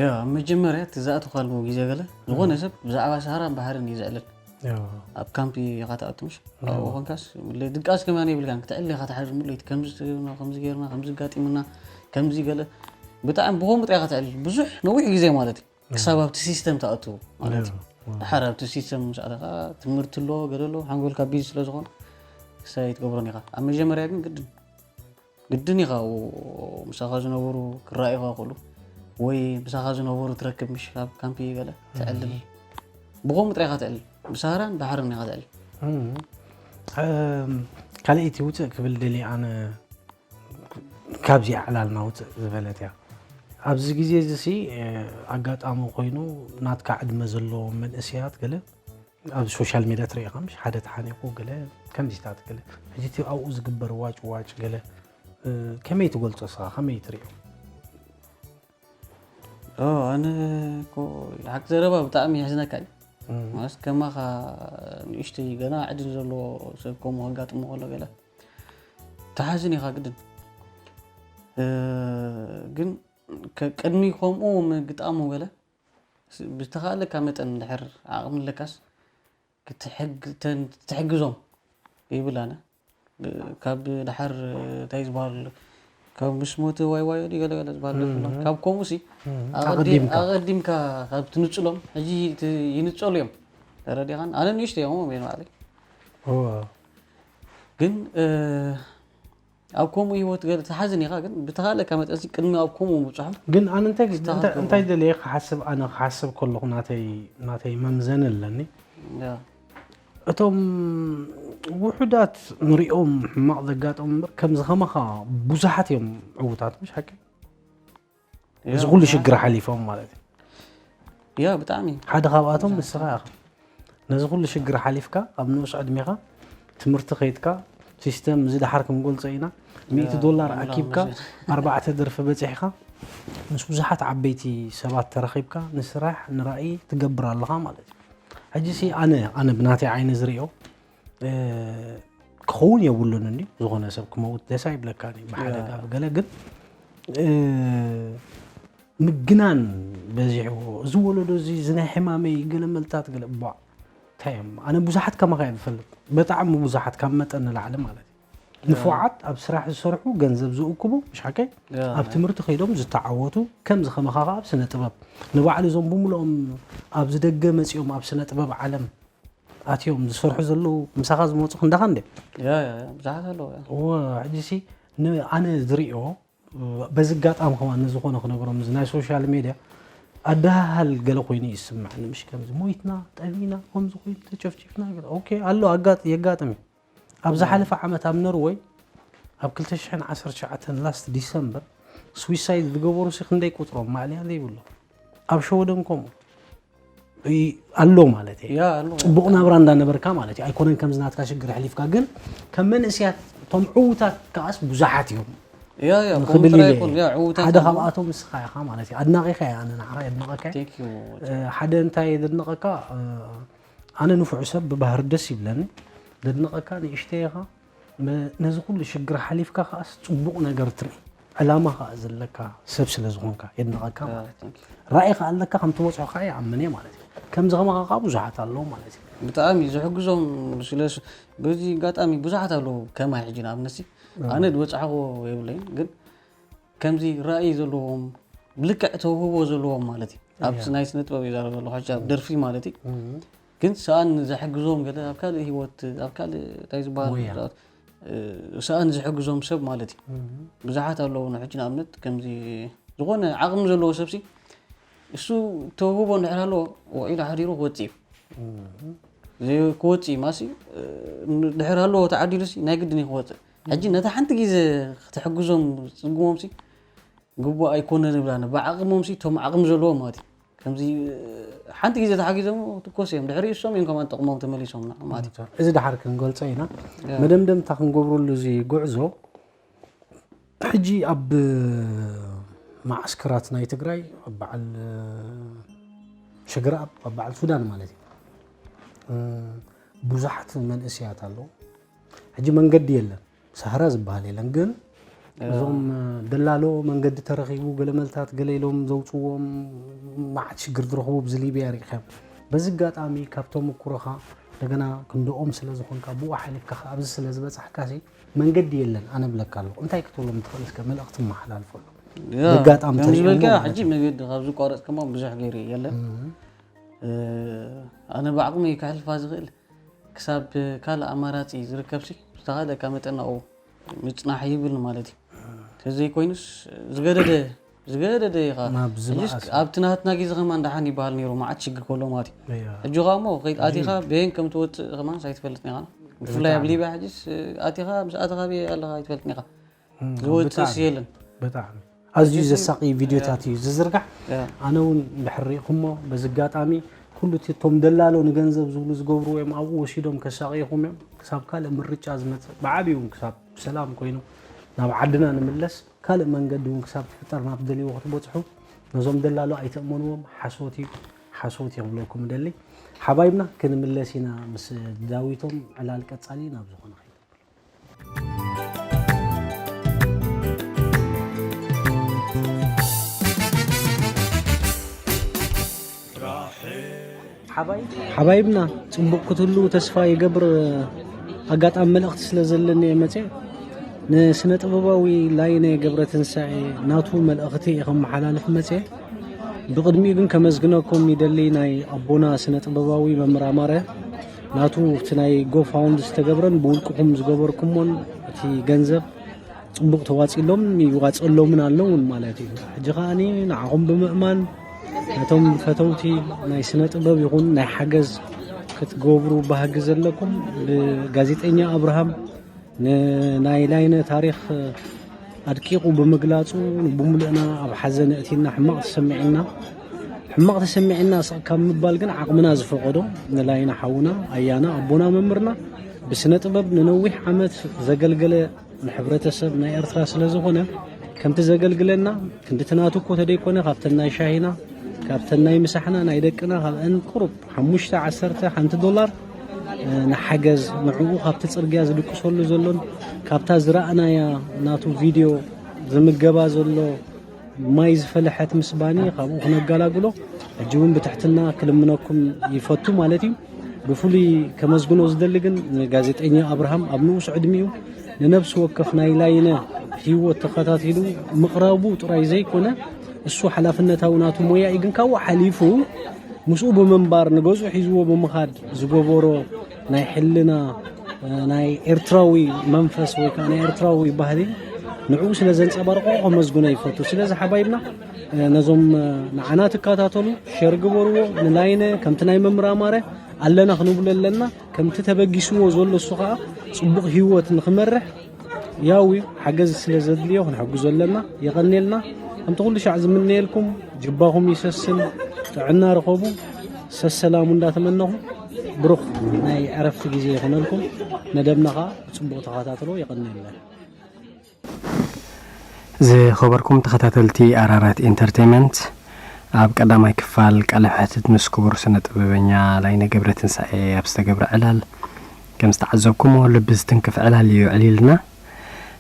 ያ ኣብ መጀመርያ እቲ ዝኣተኻሉ ግዜ ገለ ዝኾነ ሰብ ብዛዕባ ሰሃራን ባሕርን እዩ ዝዕልል። ያው፣ ኣብ ካምፕ ኢኻ ትኣቱ ምሽ ኣብኡ ኮንካስ ድቃስ ከማን የብልካን ክትዕል ኢኻ ትሓድር ሙሉእ ከምዚ ትገብርና ከምዚ ገይርና ከምዚ ጋጢምና ከምዚ ገለ ብጣዕሚ ብኸምኡ ጥራይ ኢኻ ትዕልል ብዙሕ ነዊሕ ግዜ ማለት እዩ። ክሳብ ኣብቲ ሲስተም ትኣቱ ማለት እዩ። ድሓር ኣብቲ ሲስተም ምስ ኣተኻ ትምህርቲ ኣሎ ገለ ኣሎ ሓንጎልካ ቢዚ ስለ ዝኾነ ክሳይ ትገብሮን ኢኻ። ኣብ መጀመርያ ግን ግድን ግድን ኢኻ ኣብኡ ምሳኻ ዝነበሩ ክረኣዩኻ ይኽእሉ ወይ ምሳኻ ዝነበሩ ትረክብ ምሽ ኣብ ካምፕ ገለ ትዕልል ብኸምኡ ጥራይ ኢኻ ትዕልል ብሳህራን ባሕርን ኢኻ ትዕልል። ካልኣይቲ ውፅእ ክብል ደሊ ኣነ ካብዚ ዕላልና ውፅእ ዝበለት እያ። ኣብዚ ግዜ እዚ ሲ ኣጋጣሚ ኮይኑ ናትካ ዕድመ ዘለዎም መንእሰያት ገለ ኣብ ሶሻል ሚድያ ትሪኢኻ ምሽ ሓደ ተሓኒቑ ገለ ከምዚታት ገለ ሕጂ እቲ ኣብኡ ዝግበር ዋጭ ዋጭ ገለ ከመይ ትገልፆ ስኻ ከመይ ትሪኦ? ኣነ እኮ ሓቂ ዘረባ ብጣዕሚ ይሕዝነካ እዩ። ማለት ከማኻ ንእሽተይ ገና ዕድል ዘለዎ ሰብ ከምኡ ከጋጥሞ ከሎ ገለ ተሓዝን ኢኻ ግድን። ግን ቅድሚ ከምኡ ምግጣሙ ገለ ብዝተኻእለካ መጠን ድሕር ዓቕሚ ኣለካስ ክትሕግዞም ይብል ኣነ ካብ ድሓር እንታይ ዝበሃል ካብ ምስ ሞተ ዋይ ዋይ ዲ ገለገለ ዝበሃል ደርፊ ኣሎ። ካብ ከምኡ ሲ ኣቐዲምካ ካብ ትንጽሎም ሕጂ ይንጸሉ እዮም። ተረዲኻን ኣነ ንእሽቶ እዮም እየ ባዕለይ ግን ኣብ ከምኡ ህይወት ገለ ትሓዝን ኢኻ ግን ብተኻለካ መጠን ቅድሚ ኣብ ከምኡ ምብፅሖም ግን ኣነ እንታይ እንታይ ደለየ ክሓስብ ኣነ ክሓስብ ከለኹ ናተይ መምዘኒ ኣለኒ። እቶም ውሑዳት ንሪኦም ሕማቕ ዘጋጠሙ እምበር ከምዚ ከማኻ ብዙሓት እዮም ዕዉታት ምሽ ሓቂ እዚ ኩሉ ሽግር ሓሊፎም ማለት እዩ። ያ ብጣዕሚ ሓደ ካብኣቶም ንስኻ ኢኻ ነዚ ኩሉ ሽግር ሓሊፍካ ኣብ ንኡስ ዕድሜኻ ትምህርቲ ከይድካ ሲስተም እዚ ድሓር ክንገልፆ ኢና ሚእቲ ዶላር ኣኪብካ ኣርባዕተ ደርፊ በፂሕካ ምስ ብዙሓት ዓበይቲ ሰባት ተራኺብካ ንስራሕ ንራእይ ትገብር ኣለኻ ማለት እዩ። ሕጂ ሲ ኣነ ኣነ ብናተይ ዓይነ ዝሪኦ ክኸውን የብሉን እንዲ ዝኾነ ሰብ ክመውት ደስ ኣይብለካን እዩ ብሓደጋ ብገለ ግን ምግናን በዚሕዎ። እዚ ወለዶ እዚ፣ እዚ ናይ ሕማመይ ገለ መልታት ገለ፣ ቧዕ። እንታይ እዮም? ኣነ ብዙሓት ከማኻ እየ ዝፈልጥ። ብጣዕሚ ብዙሓት፣ ካብ መጠን ንላዕሊ ማለት እዩ። ንፉዓት፣ ኣብ ስራሕ ዝሰርሑ፣ ገንዘብ ዝእክቡ፣ ምሽ ሓቀይ? ኣብ ትምህርቲ ከይዶም ዝተዓወቱ፣ ከምዚ ከማኻ ከኣ ኣብ ስነ ጥበብ። ንባዕሉ እዞም ብምልኦም ኣብዚ ደገ መጺኦም ኣብ ስነ ጥበብ ዓለም ኣትዮም ዝሰርሑ ዘለዉ፣ ምሳኻ ዝመጹ ክንዳኻ እንደ? ያ፣ ያ፣ ያ፣ ብዙሓት ኣለዉ፣ ያ። እወ፣ ሕጂ ሲ፣ ን-፣ ኣነ ዝርእዮ፣ በዚ ኣጋጣሚ ከማን ንዝኾነ ክነግሮም፣ እዚ ናይ ሶሻል ሜድያ ኣደሃሃል ገለ ኮይኑ እዩ ዝስምዐኒ። ምሽ ከምዚ ሞይትና፣ ጠሚና፣ ከምዚ ኮይኑ ተጨፍጪፍና ገለ። ኦኬ፣ ኣሎ፣ ኣጋጥ-፣ የጋጥም እዩ። ኣብ ዝሓለፈ ዓመት ኣብ ኖርወይ፣ ኣብ ክልተ ሽሕን ዓሰርተ ትሽዓተን፣ ላስት ዲሰምበር፣ ስዊሳይድ ዝገበሩ ሲ ክንደይ ቁጽሮም ማዕለያ ዘይብሉ። ኣብ ሸወደን ከምኡ። ይ-፣ ኣሎ ማለት እዩ። ያ፣ ኣሎ። ጽቡቕ ናብራ እንዳነበርካ ማለት እዩ። ኣይኮነን ከምዚ ናትካ ሽግር ኣሕሊፍካ፣ ግን ከም መንእሰያት እቶም ዕዉታት ከኣስ ብዙሓት እዮም። ያ፣ ያ፣ ንኽብል ከምኡ ኢለ ጥራይ እየ። ኣይኮን፣ ያ፣ ዕዉታት ሓደ ኣለዉ። ካብኣቶም ንስኻ ኢኻ ማለት እዩ። ኣድናቒኻ እየ ኣነ፣ ንዓኻ የድንቐካ እየ። Thank you። እ፣ ሓደ እንታይ የድንቐካ፣ እ፣ ኣነ ንፉዕ ሰብ ብባህሪ ደስ ይብለኒ። ዘድንቐካ ንእሽተይ ኢኻ። ም-፣ ነዚ ኩሉ ሽግር ሓሊፍካ ከኣስ ጽቡቕ ነገር ትርኢ። ዕላማ ከኣ ዘለካ ሰብ ስለ ዝኾንካ የድንቐካ ያ፣ ማለት እዩ። Thank you። ራእይ ከኣ ኣለካ፣ ከም ትበጽሖ ከኣ ይኣምን እየ ማለት እዩ። ከምዚ ከማኻ ከኣ ብዙሓት ኣለዉ ማለት እዩ። ብጣዕሚ ዝሕግዞም ስለ ስ-፣ በዚ ኣጋጣሚ ብዙሓት ኣለዉ ከማይ። ሕጂ ንኣብነት ሲ፣ እ። ኣነ ዝበጻሕኩዎ የብለይን፣ ግን ከምዚ ራእይ ዘለዎም፣ ብልክዕ ተውህቦ ዘለዎም ማለት እዩ። ኣብ ያ። ናይ ስነ ጥበብ እየ ዝዛረብ ዘለኹ፣ ሕጂ ኣብ ደርፊ ማለት እዩ። እም። ግን ሰኣን ዝሕግዞም ገለ ኣብ ካልእ ህይወት፣ ኣብ ካልእ እንታይ ዝበሃል ሞያ። እ፣ ሰኣን ዝሕግዞም ሰብ ማለት እዩ። እም። ብዙሓት ኣለዉ። ንሕጂ ንኣብነት ከምዚ ዝኾነ ዓቕሚ ዘለዎ ሰብሲ፣ እሱ ተውህቦ እንድሕር ኣለዎ፣ ውዒሉ ሓዲሩ ክወጽእ እዩ። እም። ዘይ-፣ ክወጽእ እዩ ማሲ፣ እ፣ ድሕር ኣለዎ ተዓዲሉሲ ናይ ግድን እዩ ክወጽእ። ሕጂ ነታ ሓንቲ ግዜ ክትሕግዞም ዝጽግሞምሲ ግቡእ ኣይኮነን ይብላኒ። ብዓቕሞምሲ እቶም ዓቕሚ ዘለዎም ማለት እዩ። ከምዚ፣ እ፣ ሓንቲ ግዜ ተሓጊዞም ትኮስ እዮም። ድሕሪ እሶም እዮም ከማን ጥቕሞም ተመሊሶም ንዓ ማለት እዩ። እዚ ደሓር ክንገልጾ ኢና። ያ። መደምደምታ ክንገብረሉ እዚ ጉዕዞ፣ ሕጂ ኣብ መዓስከራት ናይ ትግራይ፣ ኣብ በዓል፣ እ፣ ሽግረኣብ፣ ኣብ በዓል ሱዳን ማለት እዩ። እ፣ ብዙሓት መንእሰያት ኣለዉ። ሕጂ መንገዲ የለን፣ ሳህራ ዝበሃል የለን። ግን ያ። እዞም፣ እ፣ ደላሎ መንገዲ ተረኺቡ፣ ገለ መልታት ገለ ኢሎም ዘውፅዎም መዓት ሽግር ዝረኽቡ ብዚ ሊብያ ርኢኻ። በዚ ኣጋጣሚ ካብ ተመኩሮኻ እንደገና ክንድኦም ስለ ዝኾንካ፣ ብኡ ሓሊፍካ ኸዓ ኣብዚ ስለ ዝበጻሕካሲ መንገዲ የለን ኣነ እብለካ ኣለኹ። እንታይ ክትብሎም ትኽእል እስከ መልእኽቲ መሓላልፈሎም? ያ፣ ብኣጋጣሚ ከም ዝበልካ ተሪኦሞ ማለት ሕጂ እዩ። መገዲ ካብ ዝቋረጽ ከማን ብዙሕ ገይሩ የለን። እም። እ፣ ኣነ ብዓቕመይ ከሕልፋ ዝኽእል ክሳብ ካልእ ኣማራጺ ዝርከብሲ ዝተኻእለካ መጠን ናብኡ ምጽናሕ ይብል ማለት እዩ። ተዘይኮይኑስ ዝገደደ፣ ዝገደደ ኢኻ። ናብ ሕጅስ ዝበኣሰ። ኣብቲ ናትና ግዜ ከማን ደሓን ይበሃል ነይሩ፣ መዓት ሽግር ከሎ ማለት እዩ። እያ። ሕጂ ኸኣ እሞ ከይድ ኣቲኻ በየን ከም ትወጽእ ከማንስ ኣይትፈልጥን ኢኻ። ብፍላይ ኣብ ብጣዕሚ። ሊብያ ሕጅስ ኣቲኻ ምስ ኣተኻ በየ ኣለኻ ኣይትፈልጥን ኢኻ። እም፣ ዝወጽእስ ብጣዕሚ። የለን። ብጣዕሚ። ኣዝዩ ሕጅስ ዘሳቒ ቪድዮታት እያ። እዩ ዝዝርጋሕ። እያ። ኣነ እውን እንድሕር ርኢኹሞ በዚ ኣጋጣሚ ኩሉ እቲ እቶም ደላሎ ንገንዘብ ዝብሉ ዝገብርዎ እዮም፣ ኣብኡ ወሲዶም ከሳቕይኹም እዮም። ክሳብ ካልእ ምርጫ ዝመጽእ ብዓብዩ እውን ክሳብ ሰላም ኮይኑ ናብ ዓድና ንምለስ ካልእ መንገዲ እውን ክሳብ ትፍጠር ናብ ትደልይዎ ክትበጽሑ ነዞም ደላሎ ኣይተእመንዎም። ሓሶት እዩ፣ ሓሶት እዩ ክብለኩም እደሊ። ሓባይብና ክንምለስ ኢና ምስ ዳዊቶም ዕላል ቀጻሊ ናብ ዝኾነ ኸይድ። ሓባይብና ጽቡቕ ክትህልዉ ተስፋ ይገብር። ኣጋጣሚ መልእኽቲ ስለ ዘለኒ እየ መጽየ። ንስነ ጥበባዊ ላይነ ገብረትንሳኤ ናቱ መልእኽቲ እየ ከመሓላልፍ መጽየ። ብቕድሚኡ ግን ከመስግነኩም ይደሊ ናይ ኣቦና ስነ ጥበባዊ መምህር ኣማረ ናቱ እቲ ናይ ጎፋውንድ ዝተገብረን ብውልቅኹም ዝገበርኩሞን እቲ ገንዘብ ጽቡቕ ተዋጺሎም ይዋጸሎምን ኣለውን ማለት እዩ። ሕጂ ከኣኒ ንዓኹም ብምእማን ነቶም ፈተውቲ ናይ ስነ ጥበብ ይኹን ናይ ሓገዝ ክትገብሩ ባህጊ ዘለኩም ብጋዜጠኛ ኣብርሃም ንናይ ላይነ ታሪኽ ኣድቂቑ ብምግላጹ ብሙሉእና ኣብ ሓዘን እቲና ሕማቕ ተሰሚዕና። ሕማቕ ተሰሚዕና ስቕ ካብ ምባል ግን ዓቕምና ዝፈቐዶ ንላይነ ሓውና ኣያና ኣቦና መምህርና ብስነ ጥበብ ንነዊሕ ዓመት ዘገልገለ ንሕብረተሰብ ናይ ኤርትራ ስለ ዝኾነ ከምቲ ዘገልግለና ክንድቲ ናቱ እኮ ተደይኮነ ካብተን ናይ ሻሂና ካብተን ናይ ምሳሕና ናይ ደቅና ካብአን ቁሩብ ሓሙሽተ ዓሰርተ ሓንቲ ዶላር፣ እ፣ ንሓገዝ ንዕኡ ካብቲ ጽርግያ ዝድቅሰሉ ዘሎን ካብታ ዝረኣናያ ናቱ ቪድዮ ዝምገባ ዘሎ ማይ ዝፈለሐት ምስ ባኒ ካብኡ ክነገላግሎ ሕጂ እውን ብትሕትና ክልምነኩም ይፈቱ ማለት እዩ። ብፍሉይ ከመስግኖ ዝደሊ ግን ንጋዜጠኛ ኣብርሃም ኣብ ንኡስ ዕድሚኡ ንነብሲ ወከፍ ናይ ላይነ ህይወት ተኸታቲሉ ምቕራቡ ጥራይ ዘይኮነ፣ እሱ ሓላፍነታዊ ናቱ ሞያ እዩ። ግን ካብኡ ሓሊፉ ምስኡ ብምንባር ንገዝኡ ሒዝዎ ብምኻድ ዝገበሮ ናይ ሕልና፣ ናይ ኤርትራዊ መንፈስ ወይ ከዓ ናይ ኤርትራዊ ባህሊ ንዕኡ ስለ ዘንጸባርቆ ከመስግኖ ይፈቱ። ስለዚ ሓባይብና ነዞም ንዓና ትከታተሉ ሸር ግበርዎ። ንላይነ ከምቲ ናይ መምራማረ ኣለና ክንብሎ ኣለና። ከምቲ ተበጊስዎ ዘሎ እሱ ከዓ ጽቡቕ ህይወት ንኽመርሕ ያው እዩ፣ ሓገዝ ስለ ዘድልዮ ክንሕግዞ ኣለና። የቐንየልና። ከምቲ ኩሉ ሻዕ ዝምነየልኩም ጅባኹም ይሰስን፣ ጥዕና ርኸቡ፣ ሰሰላሙ እንዳተመነኹ ብሩኽ ናይ ዕረፍቲ ግዜ ይኹነልኩም። መደብና ከዓ ብጽቡቕ ተኸታተሎ። የቐንየልና። ዝኸበርኩም ተኸታተልቲ ኣራራት ኢንተርቴይመንት፣ ኣብ ቀዳማይ ክፋል ቃለ መሕትት ምስ ክቡር ስነ ጥበበኛ ላይነ ገብረትንሳኤ ኣብ ዝተገብረ ዕላል ከም ዝተዓዘብኩሞ ልቢ ዝትንክፍ ዕላል እዩ ዕሊልና።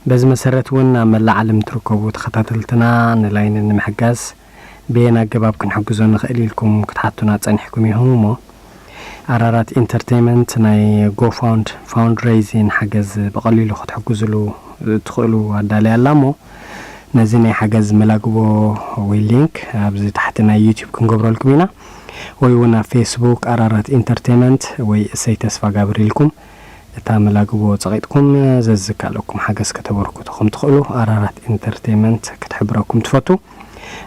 በዚ መሰረት እውን ኣብ መላእ ዓለም ትርከቡ ተኸታተልትና ንላይነ ንምሕጋዝ በየን ኣገባብ ክንሕግዞ ንኽእል ኢልኩም ክትሓቱና ጸኒሕኩም ኢኹም እሞ ኣራራት ኢንተርቴይመንት ናይ ጎፋውንድ ፋውንድሬይዚን ሓገዝ ብቐሊሉ ክትሕግዝሉ ትኽእሉ ኣዳልያ ኣላ እሞ ነዚ ናይ ሓገዝ መላግቦ ወይ ሊንክ ኣብዚ ታሕቲ ናይ ዩቲዩብ ክንገብረልኩም ኢና ወይ እውን ኣብ ፌስቡክ ኣራራት ኢንተርቴይመንት ወይ እሰይ ተስፋ ጋብር ኢልኩም እታ መላግቦ ጸቒጥኩም ዘዝካለኩም ሓገዝ ከተበርክቱ ከም ትኽእሉ ኣራራት ኢንተርቴይመንት ክትሕብረኩም ትፈቱ።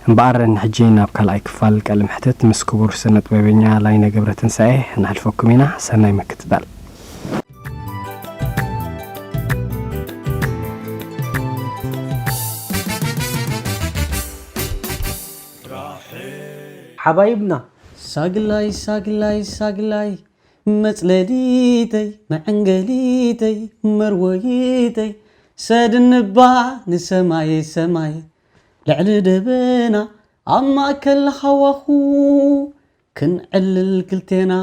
እምበኣር ንሕጂ ናብ ካልኣይ ክፋል ቃለ መሕትት ምስ ክቡር ስነ ጥበበኛ ላይነ ገብረትንሳኤ ነሕልፈኩም ኢና። ሰናይ ምክትታል። ሓባይብና ሳግላይ ሳግላይ ሳግላይ መጽለሊተይ መዐንገሊተይ መርወይተይ ሰድንባ ንሰማይ ሰማይ ልዕሊ ደበና ኣብ ማእከል ሃዋኹ ክንዕልል ክልቴና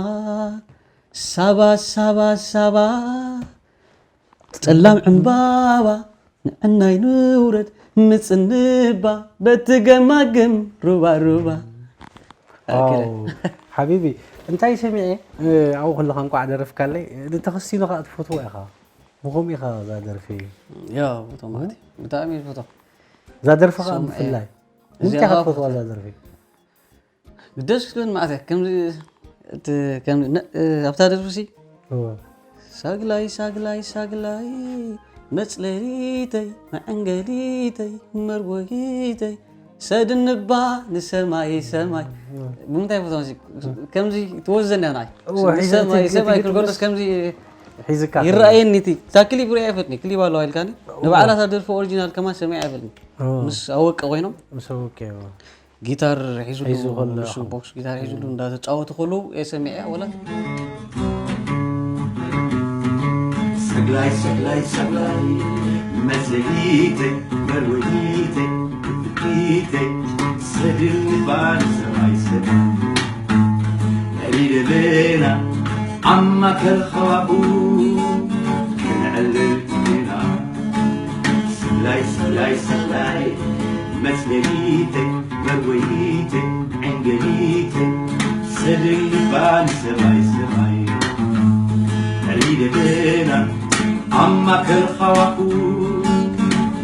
ሳባ ሳባ ሳባ ጸላም ዕምባባ ንዕናይ ንውረድ ምጽንባ በቲ ገማግም ሩባ ሩባ ኣኪለ። ዋው፣ ሓቢቢ እንታይ ሰሚዐ ኣብኡ ከለኻ እንቋዕ ደረፍካለይ ንተኸሲኑ ከዓ ትፈትዎ ኢኻ ብኸምኡ ኢኻ እዛ ደርፊ ያ ብቶም ማለት እዩ። ብጣዕሚ እዩ ዝፈትዋ። እዛ ደርፊ ከዓ ሰምዐ። ብፍላይ እዚኣ ንምንታይ ኢኻ ከዓ ትፈትዋ እዛ ደርፊ ግደስ ክትብል ማለት እያ። ከምዚ እቲ ከም ነ- እ፣ ኣብታ ደርፊ ሲ እወ። ሳግላይ ሳግላይ ሳግላይ መጽለሊተይ መዐንገሊተይ መርወይተይ ሰድንባ ንሰማይ ሰማይ ብምንታይ ቦታ ሲ ከምዚ ትወዘን እያ ንዓይ እወ፣ ሒዘ- ንሰማይ እቲ- ሰማይ እቲ- ክርጎዶስ ከምዚ ሒዝካ ይረኣየኒ እቲ ታክሊ ብሪያ ይፈትኒ ክሊብ ኣለዋ ኢልካኒ ንባዕላታ ደርፊ ኦሪጂናል ከማን ሰሚዐ ኣይፈልኒ እወ። ምስ ኣወቀ ኮይኖም ምስ ኣወቀ እወ። ጊታር ሒዙሉ ሒዙ ከሎ ንሱ ኢኻ። ቦክስ ጊታር ሒዙሉ እንዳተጫወቱ ከለዉ እየ ሰሚዐ ወላ ሰግላይ ሰግላይ ሰግላይ መዘይተይ መርወይተይ ፍትተይ ሰድል ባል ሰማይ ሰማይ ልዕሊ ደበና ኣብ ማእከል ኸባቡ ክንዕልል ኢና። ሰላይ ሰላይ ሰላይ መጽለሊተይ መርወይተይ ዕንገሊተይ ሰድል ባል ሰማይ ሰማይ ልዕሊ ደበና ኣብ ማእከል ኸባቡ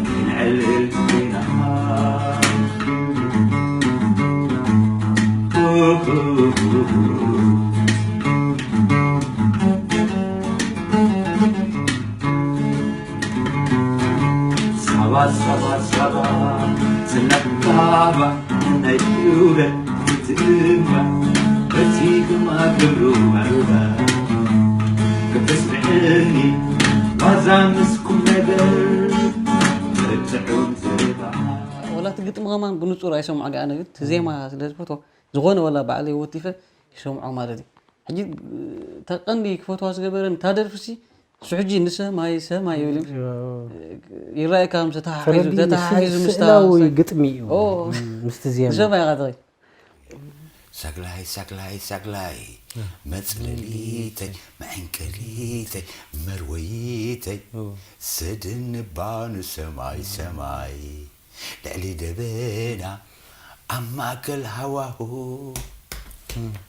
ክንዕልል ኢና። ሳባ ሳባ ሳባ ጽናት ባባ ናይ ትውልድ ትእምባ በቲ ድማ ግብሩ ማሩባ ከተስምዕኒ ዋዛ ምስ ቁም ነገር ጥዑም ዘረባ ወላ እቲ ግጥሚ ከማን ብንጹር ኣይሰምዖ ዲኣ ነግድ ዜማ ስለ ዝፈትዎ ዝኾነ ወላ ባዕለይ ወቲፈ ይሰምዖ ማለት እዩ ሕጂ እታ ቀንዲ ክፈትዋ ዝገበረን እታ ደርፊ ሲ እሱ ሕጂ ንሰማይ ሰማይ ይብል እዩ። ይረኣየካ ምስ ተተሓሒዙ ተረዲእ ተተሓሒዙ ስእ- ምስታ ስእላዊ ግጥሚ እዩ ኦ። ምስቲ ዜማ ንሰማይ ኢኻ ትኸይድ ሰግላይ ሰግላይ ሰግላይ መጽለሊተይ መዐንቀሊተይ መርወይተይ ሰድንባ ንሰማይ ሰማይ ልዕሊ ደበና ኣብ ማእከል ሃዋሁ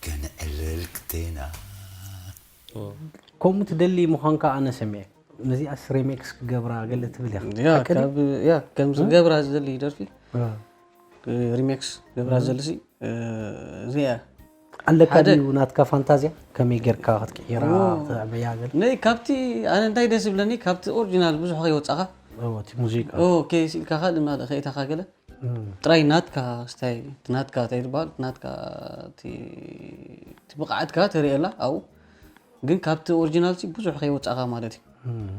ከነዕልል ክቴና። ከምኡ ትደሊ ምዃንካ ኣነ ሰሚዐ። ነዚኣስ ሪሜክስ ክገብራ ገለ ትብል ኢኻ። ያ ሓቂ ድዩ? ካብ ያ ከም ዝገብራ ዝደሊ ደርፊ እ። ሪሜክስ ገብራ ዘልሲ እዚኣ ኣለካ ሓደ- ድዩ ናትካ ፋንታዝያ ከመይ ጌርካ ክትቅይራ ዎ። ተዕበያ ገለ? ነይ ካብቲ ኣነ እንታይ ደስ ዝብለኒ ካብቲ ኦሪጂናል ብዙሕ ከይወፃኻ እዎ፣ እቲ ሙዚቃ ኦ፣ ከይስኢልካ ኸ ድማ ከይታኻ ገለ እም፣ ጥራይ ናትካ ስታይ ናትካ እንታይ ዝበሃል ናትካ እቲ እቲ ብቕዓትካ ተርእየላ ኣብኡ ግን ካብቲ ኦሪጂናል ሲ ብዙሕ ከይወፃኻ ማለት እዩ እም።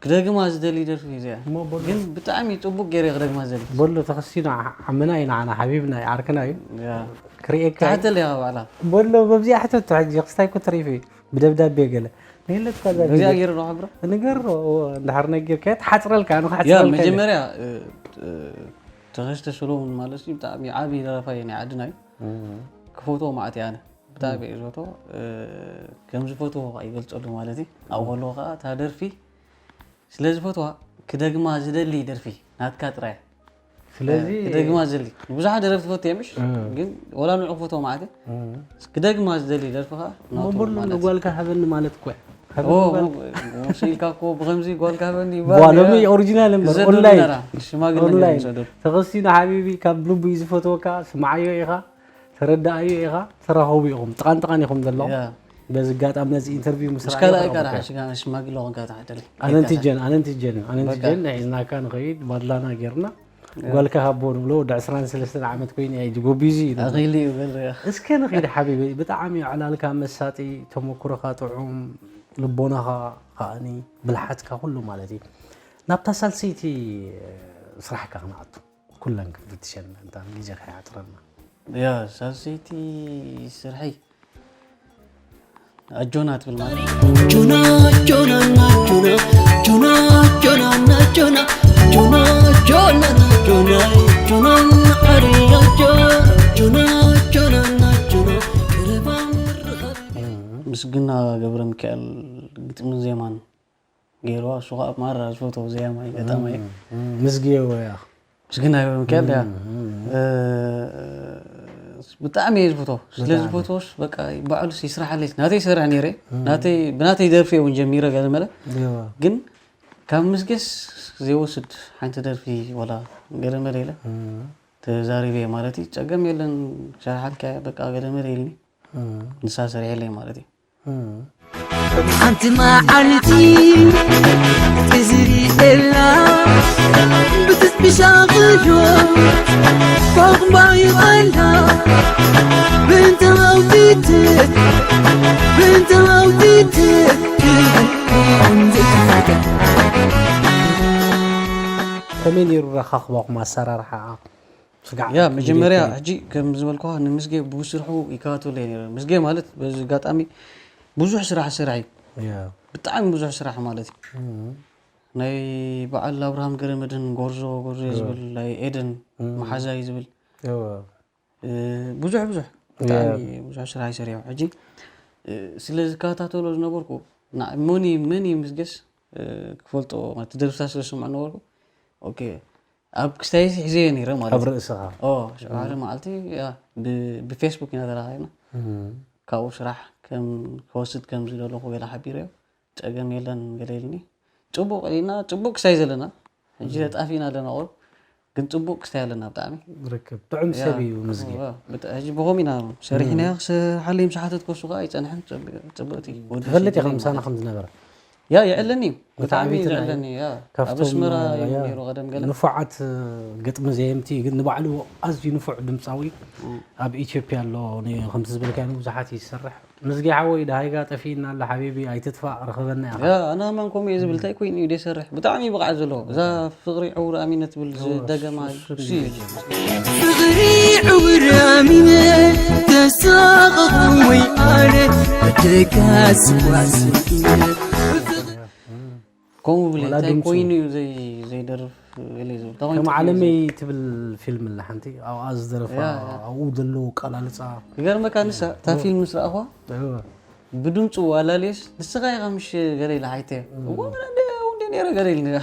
ክደግማ ዝደሊ ደርፊ እዚኣ እሞ በሉ- ግን ብጣዕሚ ፅቡቅ ገይረ ክደግማ ዝደሊ በሎ ተኸሲና ዓምና እዩ ንዓና ሓቢብና እዩ ዓርክና እዩ ያ። ክርእየካ እዩ። ተሓተል እያ ባዕላ በሎ በብዚኣ ሕተቶ ሕጂ ክስታይ እኮ ተሪፉ እዩ ብደብዳቤ ገለ ንህለትካ እዛ በዚኣ ቪድዮ ገይረ ዶ ክብሮ ንገሮ እዎ፣ እንድሕር ነጊርካ ትሓፅረልካ ኣነ ያ ክሓፅረልካ ኢለ። መጀመርያ እ፣ እ፣ ተኸስተ ሰሎሙን ማለት እዩ ብጣዕሚ ዓብዪ ደረፋይ ናይ ዓድና እዩ እም፣ ክፈትዎ ማለት እየ ኣነ ብጣዕሚ እየ ዝፈትዎ እ፣ ከም ዝፈትዎ ከዓ ይገልፀሉ ማለት እዩ ኣብ ከለዎ ከዓ እታ ደርፊ ስለ ዝፈትዋ ክደግማ ዝደሊ ደርፊ ናትካ ጥራይ ስለዚ ክደግማ ዝደሊ ብዙሓት ደረፍቲ ፈትየ ምሽ እም። ግን ወላ ንዑ ክፈትዎ ማለት እዩ እም፣ ክደግማ ዝደሊ ደርፊ ከዓ ናቱ እሞ በሉ ማለት እዩ ንጓልካ ሃበኒ ማለት እኮ እዩ። ሃበኒ ኦ፣ ጓል- ሞ-፣ ስኢልካ እኮ ብኸምዚ ጓልካ ሃበኒ ጓሎም ይባል ኦሪጂናል እምበር ክሰደሉ ኦንላይን ነራ ሽማግለ ኦንላይን ክሰደሉ ተኸሲኑ ሓቢቢ ካብ ልቡ እዩ ዝፈትወካ ስምዓዮ ኢኻ ተረዳኣዮ ኢኻ ተራኸቡ ኢኹም ጥቓን ጥቓን ኢኹም ዘለኹም ያ በዚ ኣጋጣሚ ነዚ ኢንተርቪው ምስ ምስ ረኣዮ ካልኣይ ክረኽበካ ቀራ እዩ። ሽጋ ሽማግለ ኮንካ ተሓተለ ኣነንቲ ጀን ኣነንቲ ጀን ኣነንቲ በቃ። ጀን ሒዝናካ ንኸይድ ባድላና ጌርና ጓልካ ሃቦ ንብሎ ወዲ ዕስራን ሰለስተን ዓመት ኮይኑ እዩ ጎቢዙ እዩ ንብሎ። ኣኺሉ እዩ በል ያ እስከ ንኺድ ሓቢቢ ብጣዕሚ ዕላልካ መሳጢ ተመኩሮኻ ጥዑም ልቦናኻ ከኣኒ ብልሓትካ ኩሉ ማለት እዩ ናብታ ሳልሰይቲ ስራሕካ ክንኣቱ ኩለን ክንፍትሸን ምእንታን ግዜ ከይዓፅረና ያ ሳልሰይቲ ስርሐይ ኣጆና ትብል ማለት ጆና ጆና ና ጆና ጆና ጆና ና ጆና ጆና ጆና ና ጆና ጆና ና ጆና ጆና ጆና ና ጆና ቀረባ ምርኻብ ምስግና ገብረ ሚካኤል ግጥምን ዜማን ገይርዋ እሱ ከዓ ማራ ዝፈትዎ ዜማይ ገጣማይ ምስግየዎ ያ ምስግና ገብረ ሚካኤል ያ እ፣ ብጣዕሚ እየ ዝፈትዎ ስለ ዝፈትዎስ በቃ ባዕሉስ ይስራሓለይ ናተይ ይሰርሕ ነይረ ናተይ ብናተይ ደርፊ እውን ጀሚረ ገለ መለ ዜማ ግን ካብ ምስጌስ ዘይወስድ ሓንቲ ደርፊ ወላ ገለ መለ ኢለ ተዛሪበ ማለት እዩ ጸገም የለን ክሰርሓልካ እየ በቃ ገለ መለ ኢልኒ ንሳ ሰሪሐለይ ማለት እዩ ሓንቲ መዓልቲ እዝሪ ኤላ ብትስቢሻ ክዶ ቋቕባይ ኣላ ብንተማውቲት ብንተማውቲት ከመይ ነይሩ ረኻኽባኹም ኣሰራርሓ ስጋዕ ያ መጀመርያ ሕጂ ከም ዝበልኩኻ ንምስጌ ብስርሑ ይከታተሎ እየ ነይረ ምስጌ ማለት በዚ ኣጋጣሚ ብዙሕ ስራሕ ዝሰርሕ እዩ ያ ብጣዕሚ ብዙሕ ስራሕ ማለት እዩ ናይ በዓል ኣብርሃም ገረመድን ጎርዞ ጎርዞ ዝብል ናይ ኤደን መሓዛይ ዝብል እወ እ፣ ብዙሕ ብዙሕ ብጣዕሚ ብዙሕ ስራሕ ይሰርሑ ሕጂ እ፣ ስለ ዝከታተሎ ዝነበርኩ ና- መን እዩ መን እዩ ምስጌስ እ፣ ክፈልጦ ማለት ደርፍታ ስለ ዝሰምዖ ነበርኩ ኦኬ ኣብ ክስታይሲ ሒዘዮ ነይረ ማለት ኣብ እዩ ርእስኻ ኦ ሓደ መዓልቲ ያ፣ ብ- ብፌስቡክ ኢና ተራኺብና ካብኡ ስራሕ ከም ክወስድ ከም ዝደለኹ ገለ ሓቢረዮ ጸገም የለን ገለ ኢልኒ ጽቡቕ ኢልና ጽቡቕ ክሳይ ዘለና ሕጂ ተጣፊእና ኣለና ቁሩብ ግን ጽቡቕ ክስታይ ኣለና ብጣዕሚ ርክብ ጥዑም ሰብ እዩ ምስጊ ዋ፣ ብጣ- ሕጂ ብኸም ኢና ሰሪሕና ክስርሓለይ ምስ ሓተት ከሱ ከዓ ኣይጸንሐን ጽቡቕቲ ወዲ ትፈልጥ ኢኻ ስድሪ ምሳና ማለት ከም ዝነበረ ያ ይዕለኒ እዩ ብጣዕሚ መተዓቢትና እዩ። ይዕለኒ ያ ኣብ ካብቶም ኣስመራ እዩ ያ፣ ነይሩ ቀደም ገለ ንፉዓት ግጥሚ ዘየምቲ ግን ንባዕሉ ኣዝዩ ንፉዕ ድምፃዊ ኣብ ኢትዮጵያ ኣሎ ን- ከምቲ ዝበልካ ንብዙሓት እዩ ዝሰርሕ ምስጊ ሓወይ ደሃይጋ ጠፊእና ኣሎ ሓቢቢ ኣይትጥፋእ ርኸበና ኢኻ ያ ኣነ ከማን ከምኡ እየ ዝብል እንታይ ኮይኑ እዩ ደሰርሕ ብጣዕሚ ብቕዓት ዘለዎ እዛ ፍቕሪ ዕውር ኣሚነ ትብል ደገማ እሱ እሱ እዩ ዝብል ፍቕሪ ዕውር ኣሚነ ተሳቐቕ ወይ ኣነ ደጋስ ዋስኢነ ከምኡ ብለ ዋላ እንታይ ድምፁ። ኮይኑ እዩ ዘይ- ዘይደርፍ ገለ ዝብል እንታይ ኮይኑ ከም ጠፊኡ ዓለመይ ዘይ- ትብል ፊልም ኣላ ሓንቲ ኣብኣ ዝደረፋ ያ፣ ያ። ኣብኡ ዘለዉ ቀላልፃ ክገርመካ ንሳ እታ ፊልም ምስ ረኣኹዋ እወ፣ ብድምፁ ኣላልየስ ንስኻ ኢኻ ምሽ ገለ ኢላ ሓይተ እዎ እንደ እንደ ነይረ ገለ ኢልኒ ያ፣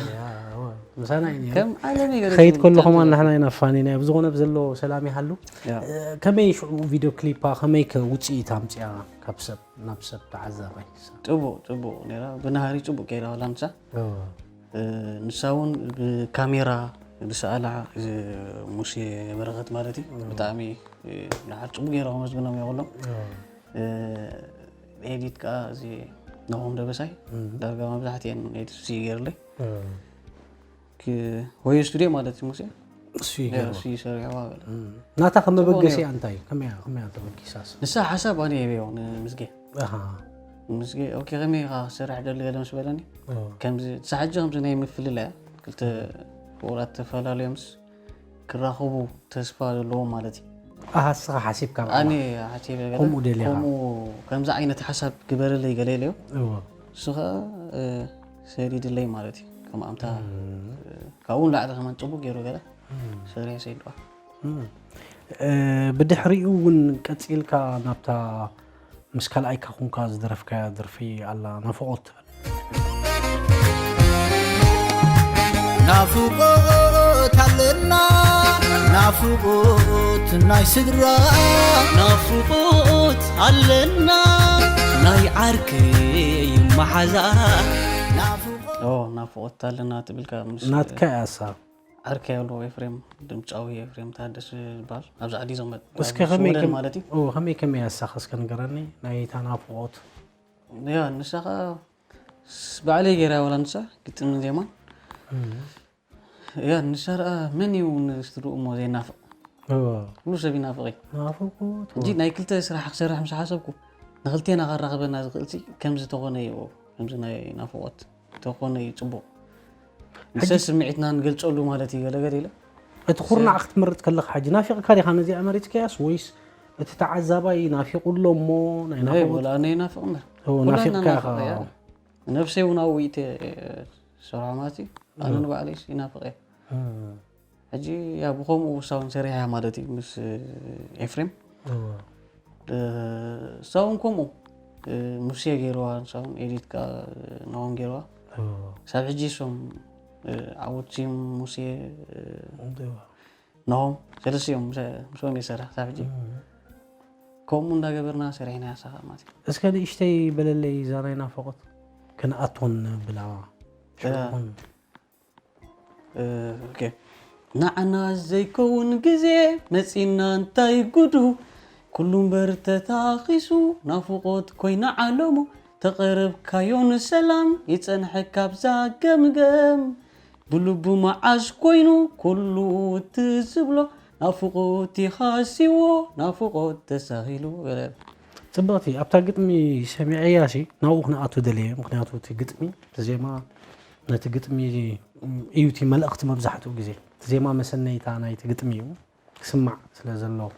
እወ። ምሳና እዩ ነይሩ። ከም ዓለም ይገርም ኸይድ እዩ። ከለኹም ንሕና ኢና ፋኒና። ብዝኾነ ብዘሎ ሰላም ይሃሉ። ያ። ከመይ ሽዑ ቪድዮ ክሊፓ ከመይ ከ ውፅኢት ኣምፅያ ካብ ሰብ ናብ ሰብ ተዓዛባይ? ጽቡቕ ጽቡቕ ነይራ። ብናሃሪ ጽቡቕ ከይዳ ዋላ ንሳ። እ፣ ንሳ እውን ብካሜራ ዝሰኣላ፣ እ፣ ሙሴ በረኸት ማለት እዩ። ብጣዕሚ፣ እ፣ ንዓል ጽቡቕ ገይሮም ከመስግኖም የብሎም። ኤዲት ከዓ እዚ ናሆም ደበሳይ ዳርጋ መብዛሕትኤን ኤዲት እሱ እዩ ገይርለይ። ክ-፣ ወይ ስቱዲዮ ማለት እዩ ሙሴ። እሱ ይገርም። እሱ ይሰርሕዋ በለ። ናታ ከመበገሲያ እንታይ እዩ? ከመያ ከመያ ተበጊሳስ? ንሳ ሓሳብ ኣነ የበዮ ንምስጌ። ኣሃ። ምስጌ ኦኬ ከመይ ኢኻ ክሰርሕ ደሊ ገለ ምስ በለኒ፣ ከምዚ ሳሕጂ ከምዚ ናይ ምፍልላይ ክልተ ፍቑራት ተፈላለዮምስ ክራኸቡ ተስፋ ዘለዎም ማለት እዩ። ኣሃ፣ ንስኻ ሓሲብካ ብዓኻ። ኣነ ሓሲበ ገለ ከምኡ ደሊኻ። ከምኡ ከምዚ ዓይነት ሓሳብ ግበረለይ ገለ ኢለዮ። እዎ። እሱ ኸ ሰዲድለይ ማለት እዩ። ከም ኣምታ ካብኡ ንላዕሊ ከማን ጽቡቅ ገይሩ ገለ ሰሪሐ ሰይድዋ። እም። እ፣ ብድሕሪኡ እውን ቀጺልካ ናብታ ምስ ካልኣይካ ኹንካ ዝደረፍካያ ደርፊ ኣላ ናፍቖት ትብል። ናፍቆት ኣለና ናፍቆት ናይ ስድራ ናፍቆት ኣለና ናይ ዓርከይ መሓዛ ናፍቆት ኦ ናፍቆት ኣለና ትብልካ ምስ ናትካ ያሳ ዓርከይ ኣሎ ኤፍሬም ድምፃዊ ኤፍሬም ታደሰ ዝበሃል ኣብዚ ዓዲ ዘመድ እስከ ከመይ ከም- ማለት እዩ። ኦ፣ ከመይ ከመይ ያሳኸ እስከ ንገረኒ ናይታ ናፍቆት። ያ ንሳ ኸዓ ስ- ባዕለይ ገይራ ዋላ ንሳ ግጥምን ዜማን። ያ ንሳ ደኣ መን እዩ ንስትርኡ እሞ ዘይናፍቕ? እዎ። ኩሉ ሰብ ይናፍቕ እዩ። ናፍቆት። ሕጂ ናይ ክልተ ስራሕ ክሰርሕ ምስ ሓሰብኩ ንክልቴና ከራኽበና ዝኽእል ሲ ከምዚ ተኾነ እዩ። ከምዚ ናይ ናፍቆት ተኾነ እዩ ጽቡቕ። ንሰብ ስምዒትና ንገልጸሉ ማለት እዩ ገለገለ ኢለ። እቲ ኩርናዕ ክትመርጥ ከለኻ ሕጂ ናፊቕካ ዲኻ ነዚኣ መሪጽካያስ ወይስ እቲ ተዓዛባይ ናፊቑ ኣሎ እሞ ናይ ናይ ናፍቆት? ወላ ናይ ናፍቕ እምበር እዎ፣ ኩላና ናፊቕካ ኢኻ። ናፍቕ እያ። ነብሰይ እውን ኣብኡ ኢተ ሰርሖ ማለት እዩ። ኣነ ንባዕለይስ ይናፍቕ እየ። እም። ሕጂ ያ ብኸምኡ ውሳውን ሰሪሓ ማለት እዩ ምስ ኤፍሬም። እዎ። እ፣ እሳ እውን ከምኡ እ፣ ሙሴ ገይርዋ ንሳ እውን ኤዲት ከ ናሆም ገይርዋ። እዎ። ሳብ ሕጂ እሶም እ፣ ዓወት ሲም ሙሴ እ፣ እዎ። ናሆም ሰለስቲኦም ምስ- ምስኦም ይሰርሕ ሳብ ሕጂ። ከምኡ እንዳገበርና ሰሪሕና ያሳኻ ማለት እዩ። እስከ ንእሽተይ በለለይ እዛ ናይ ናፍቆት ክንኣቶን ብላዋ። እ፣ ኦኬ። ንዓና ዘይከውን ግዜ መጺና እንታይ ጉዱ ኩሉ እምበር ተታኺሱ ናፍቆት ኮይና ዓለሙ ተቐረብካዮ ንሰላም ይጸንሐ ካብዛ ገምገም ብልቡ መዓስ ኮይኑ ኩሉ እቲ ዝብሎ ናፍቆት ይኻሲዎ ናፍቆት ተሳኺሉ ገለ ጽብቕቲ ኣብታ ግጥሚ ሰሚዐያ ሲ ናብኡ ክንኣቱ ደልየ ምክንያቱ እቲ ግጥሚ እቲ ዜማ ነቲ ግጥሚ እዩ እቲ መልእኽቲ መብዛሕትኡ ግዜ እቲ ዜማ መሰነይታ ናይቲ ግጥሚ እዩ ክስማዕ ስለ ዘለዎ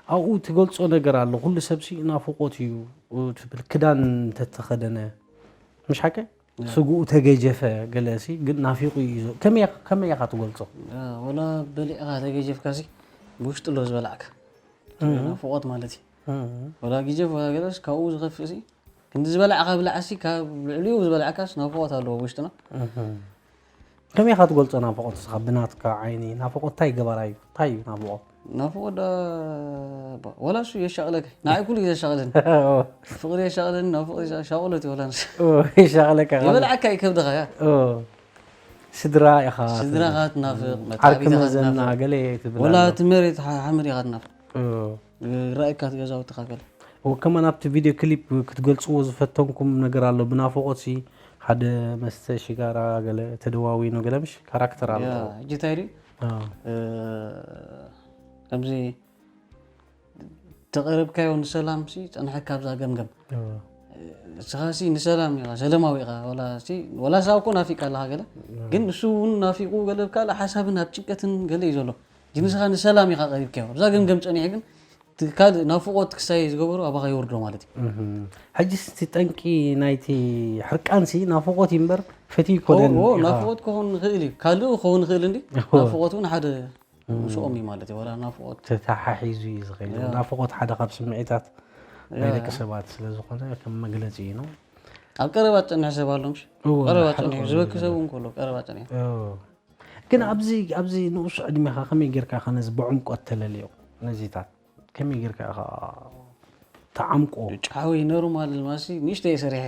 ኣብኡ ትገልጾ ነገር ኣሎ ኩሉ ሰብ ሲ ናፍቆት እዩ ትብል ክዳን እንተተኸደነ ምሽ ሓቀ ስግኡ ተገጀፈ ገለ ሲ ግን ናፊቑ እዩ ዞ- ከመይ ኢኻ- ከመይ ኢኻ ትገልጾ ወላ በሊዕኻ ተገጀፍካ ሲ ብውሽጢ ኣሎ ዝበላዕካ ናፍቆት ማለት እዩ ወላ ግጀፍ ወላ ገለስ ካብኡ ዝኸፍእ ሲ ክንዲ ዝበላዕካ ብላዕሲ ካብ ልዕሊኡ ዝበላዕካስ ናፍቆት ኣለዎ ብውሽጥና ከመይ ኢኻ ትገልጾ ናፍቆት እስኻ ብናትካ ዓይኒ ናፍቆት እንታይ ገባራ እዩ እንታይ እዩ ናፍቆት ናፍቆት ዳ ወላ እሱ የሻቕለካ ንዓይ ኩሉ ግዜ የሻቕለኒ ፍቕሪ የሻቕለኒ ናብ ፍቕሪ ሻቕሎት እዩ ወላ ንስ ይሻቕለካ ይበልዓካ እዩ ከብድኻ ያ ስድራ ኢኻ ስድራኻ ትናፍቕ ዓርኪ መታዕቢታኻ መዘና ትናፍቕ ገለ ትብል ወላ ኣላ። እቲ መሬት ሓ- ሓመድ ኢኻ ትናፍቕ ረኣይካ እቲ ገዛውትኻ ገለ ወከማን ኣብቲ ቪድዮ ክሊፕ ክትገልፅዎ ዝፈተንኩም ነገር ኣሎ ብናፍቆት ሲ ሓደ መስተ ሽጋራ ገለ ተደዋዊኑ ገለ ምሽ ካራክተር ኣሎ ያ፣ ሕጂ እንታይ ድዩ ኣዎ። እ፣ ከምዚ ተቐረብካዮ ንሰላም ሲ ጸንሐካ ኣብዛ ገምገም ኣዎ። ንስኻ ሲ ንሰላም ኢኻ ሰለማዊ ኢኻ ወላ ሲ ወላ ሳብ እኮ ናፊቃ ኣለኻ ገለ ግን ንሱ እውን ናፊቁ ገለ ብካልእ ሓሳብን ኣብ ጭንቀትን ገለ እዩ ዘሎ ሕጂ ንስኻ ንሰላም ኢኻ ቀሪብካዮ ኣብዛ ገምገም ጸኒሑ ግን እቲ ካልእ ናፍቆት ክሳይ ዝገበሩ ኣባኻ ይወርዶ ማለት እዩ እህም። ሕጂ ስቲ ጠንቂ ናይቲ ሕርቃን ሲ ናፍቆት እዩ እምበር ፈትዩ ይኮነን ኦ፣ ኦ፣ ኢኻ። ናፍቆት ክኸውን ንኽእል እዩ ካልእ ክኸውን ንኽእል እንዲ እዎ። ናፍቆት እውን ሓደ ምስኦም እዩ ማለት እዩ ወላ ናፍቆት ተተሓሒዙ እዩ ዝኸይድ ያ። ናፍቆት ሓደ ካብ ስምዒታት ናይ ያ። ደቂ ሰባት ስለ ዝኾነ ከም መግለፂ እዩ ነው ኣብ ቀረባ ጸንሕ ሰብ ኣሎ ምሽ እዎ፣ ቀረባ ሓደ ጸንሕ ኮይኑ ዝበኪ ዘሎ። ሰብ እውን ከሎ ቀረባ ጸንሕ እዎ። ግን ኣብዚ ኣብዚ ንኡስ ዕድሜኻ ከመይ ጌርካ ኢኻ ነዚ ብዕምቆት ተለልዮ? ነዚታት ከመይ ጌርካ ኢኻ ተዓምቆ? ጫወይ ኖርማል ማሲ ንእሽተይ ሰሪሐ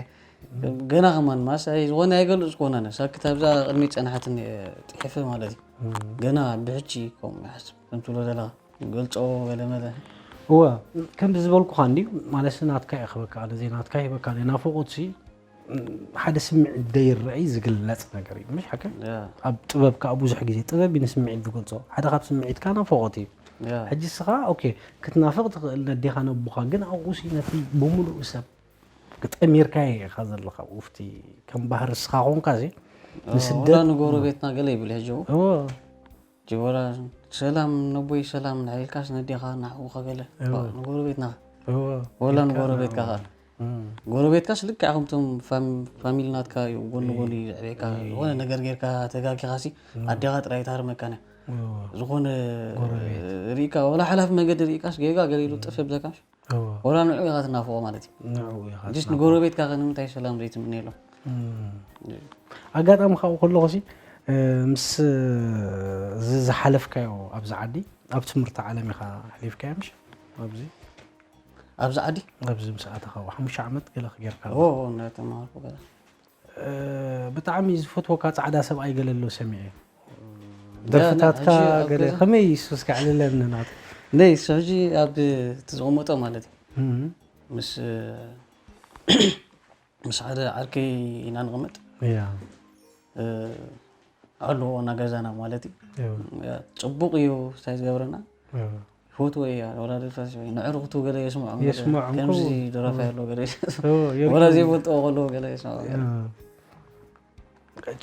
ገና ከማን ማስ ኣይ ዝኾነ ኣይገልጽ ኮነ ሳክት ኣብዛ ቅድሚ ጸናሓትን ጽሕፈ ማለት እዩ። ገና ብሕጂ ከም ይሓስብ ከም ትብሎ ዘለኻ ገልጾ ገለ መለ እወ፣ ከምዚ ዝበልኩኻ እንድዩ ማለት ናትካ ይኽበካ ኣነ ዘይናትካ ይበካ ናፍቆት ሲ ሓደ ስምዒት ደይረኣይ ዝግለጽ ነገር እዩ ምሽ ሓቀ። ኣብ ጥበብ ከዓ ብዙሕ ግዜ ጥበብ እዩ ንስምዒት ዝገልጾ። ሓደ ካብ ስምዒትካ ናፍቆት እዩ። ሕጂ ስኻ ኦኬ ክትናፍቕ ትኽእል ነዴኻ ነቦኻ ግን ኣብኡ ሲ ነቲ ብምሉእ ሰብ ጠሚርካዮ ኢኻ ዘለኻ። ውፍቲ ከም ባህሪ ስኻ ኮንካ ሲ ንስደት ንጎረቤትና ገለ ይብል ሕጂ እዎ ጅወላ ሰላም ነቦይ ሰላም ንዓይልካስ ነዴኻ ናሕውኸ ገለ ንጎረቤትና ወላ ንጎረቤትካ ኸ ጎረቤትካስ ልክዕ ከምቶም ፋሚሊ ናትካ እዩ ጎኒ ጎኒ ዘዕቤካ ዝኾነ ነገር ጌርካ ተጋጊኻሲ ኣዴኻ ጥራይ ታርመካን ዝኾነ ርኢካ ወላ ሓላፊ መገዲ ርኢካስ ጌጋ ገለ ኢሉ ጥፍ የብለካ ወላ ንዑ ኢኻ ትናፍቆ ማለት እዩ። ንጎረቤትካ ከ ንምንታይ ሰላም ዘይትምነየሎም? ኣጋጣሚ ካብኡ ከለኹ ሲ ምስ እዚ ዝሓለፍካዮ ኣብዚ ዓዲ ኣብ ትምህርቲ ዓለም ኢኻ ኣሕሊፍካዮ ምሽ ኣብዚ ኣብዚ ዓዲ ኣብዚ ምስ ኣተኻ ሓሙሽተ ዓመት ገለ ክጌርካ እናተማሃርኩ ገለ ብጣዕሚ ዝፈትወካ ጻዕዳ ሰብኣይ ገለ ኣሎ ሰሚዐ። ደርፍታትካ ገለ ከመይ ሱስ ከዕልለኒ ናት ነይ እሱ ሕጂ ኣብ እቲ ዝቕመጦ ማለት እዩ ምስ ምስ ሓደ ዓርከይ ኢና ንቕመጥ ኣለዎ እና ገዛና ማለት እዩ። ጽቡቕ እዩ እንታይ ዝገብረና ይፈትዎ እያ ወላ ደርፋ ንዕርኽቱ ገለ የስምዖም የስምዖም ከምዚ ደራፋይ ኣሎ ገለ ወላ ዘይፈልጥዎ ከለዎ ገለ የስምዖም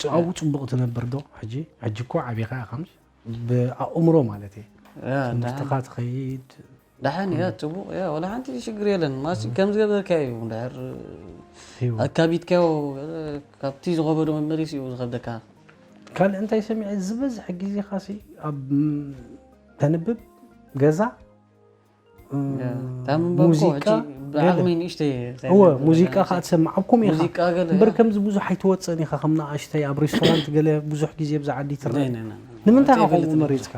ጫው ጽቡቕ ትነብር ዶ ሕጂ ሕጂ እኮ ዓቢኻ ኢኻ ምስ ብኣእምሮ ማለት እየ ትምህርትኻ ትኸይድ ደሓን እያ ጽቡቕ እያ ወላ ሓንቲ ሽግር የለን ማሲ ከም ዝገበርካ እዩ ድሕር ኣካቢድካዮ ካብቲ ዝኸበዶ መመሊስ እዩ ዝኸብደካ ካልእ እንታይ ሰሚዐ ዝበዝሕ ግዜኻ ሲ ኣብ ተንብብ ገዛ ሙዚቃ ሙዚቃ ከዓ ትሰምዕ ኣብ ከምኡ ኢኻ እምበር ከምዚ ብዙሕ ኣይትወፅእን ኢኻ ከም ንኣሽተይ ኣብ ሬስቶራንት ገለ ብዙሕ ግዜ ብዛ ዓዲ ትረአ ንምንታይ ኢኻ ከምኡ መሪፅካ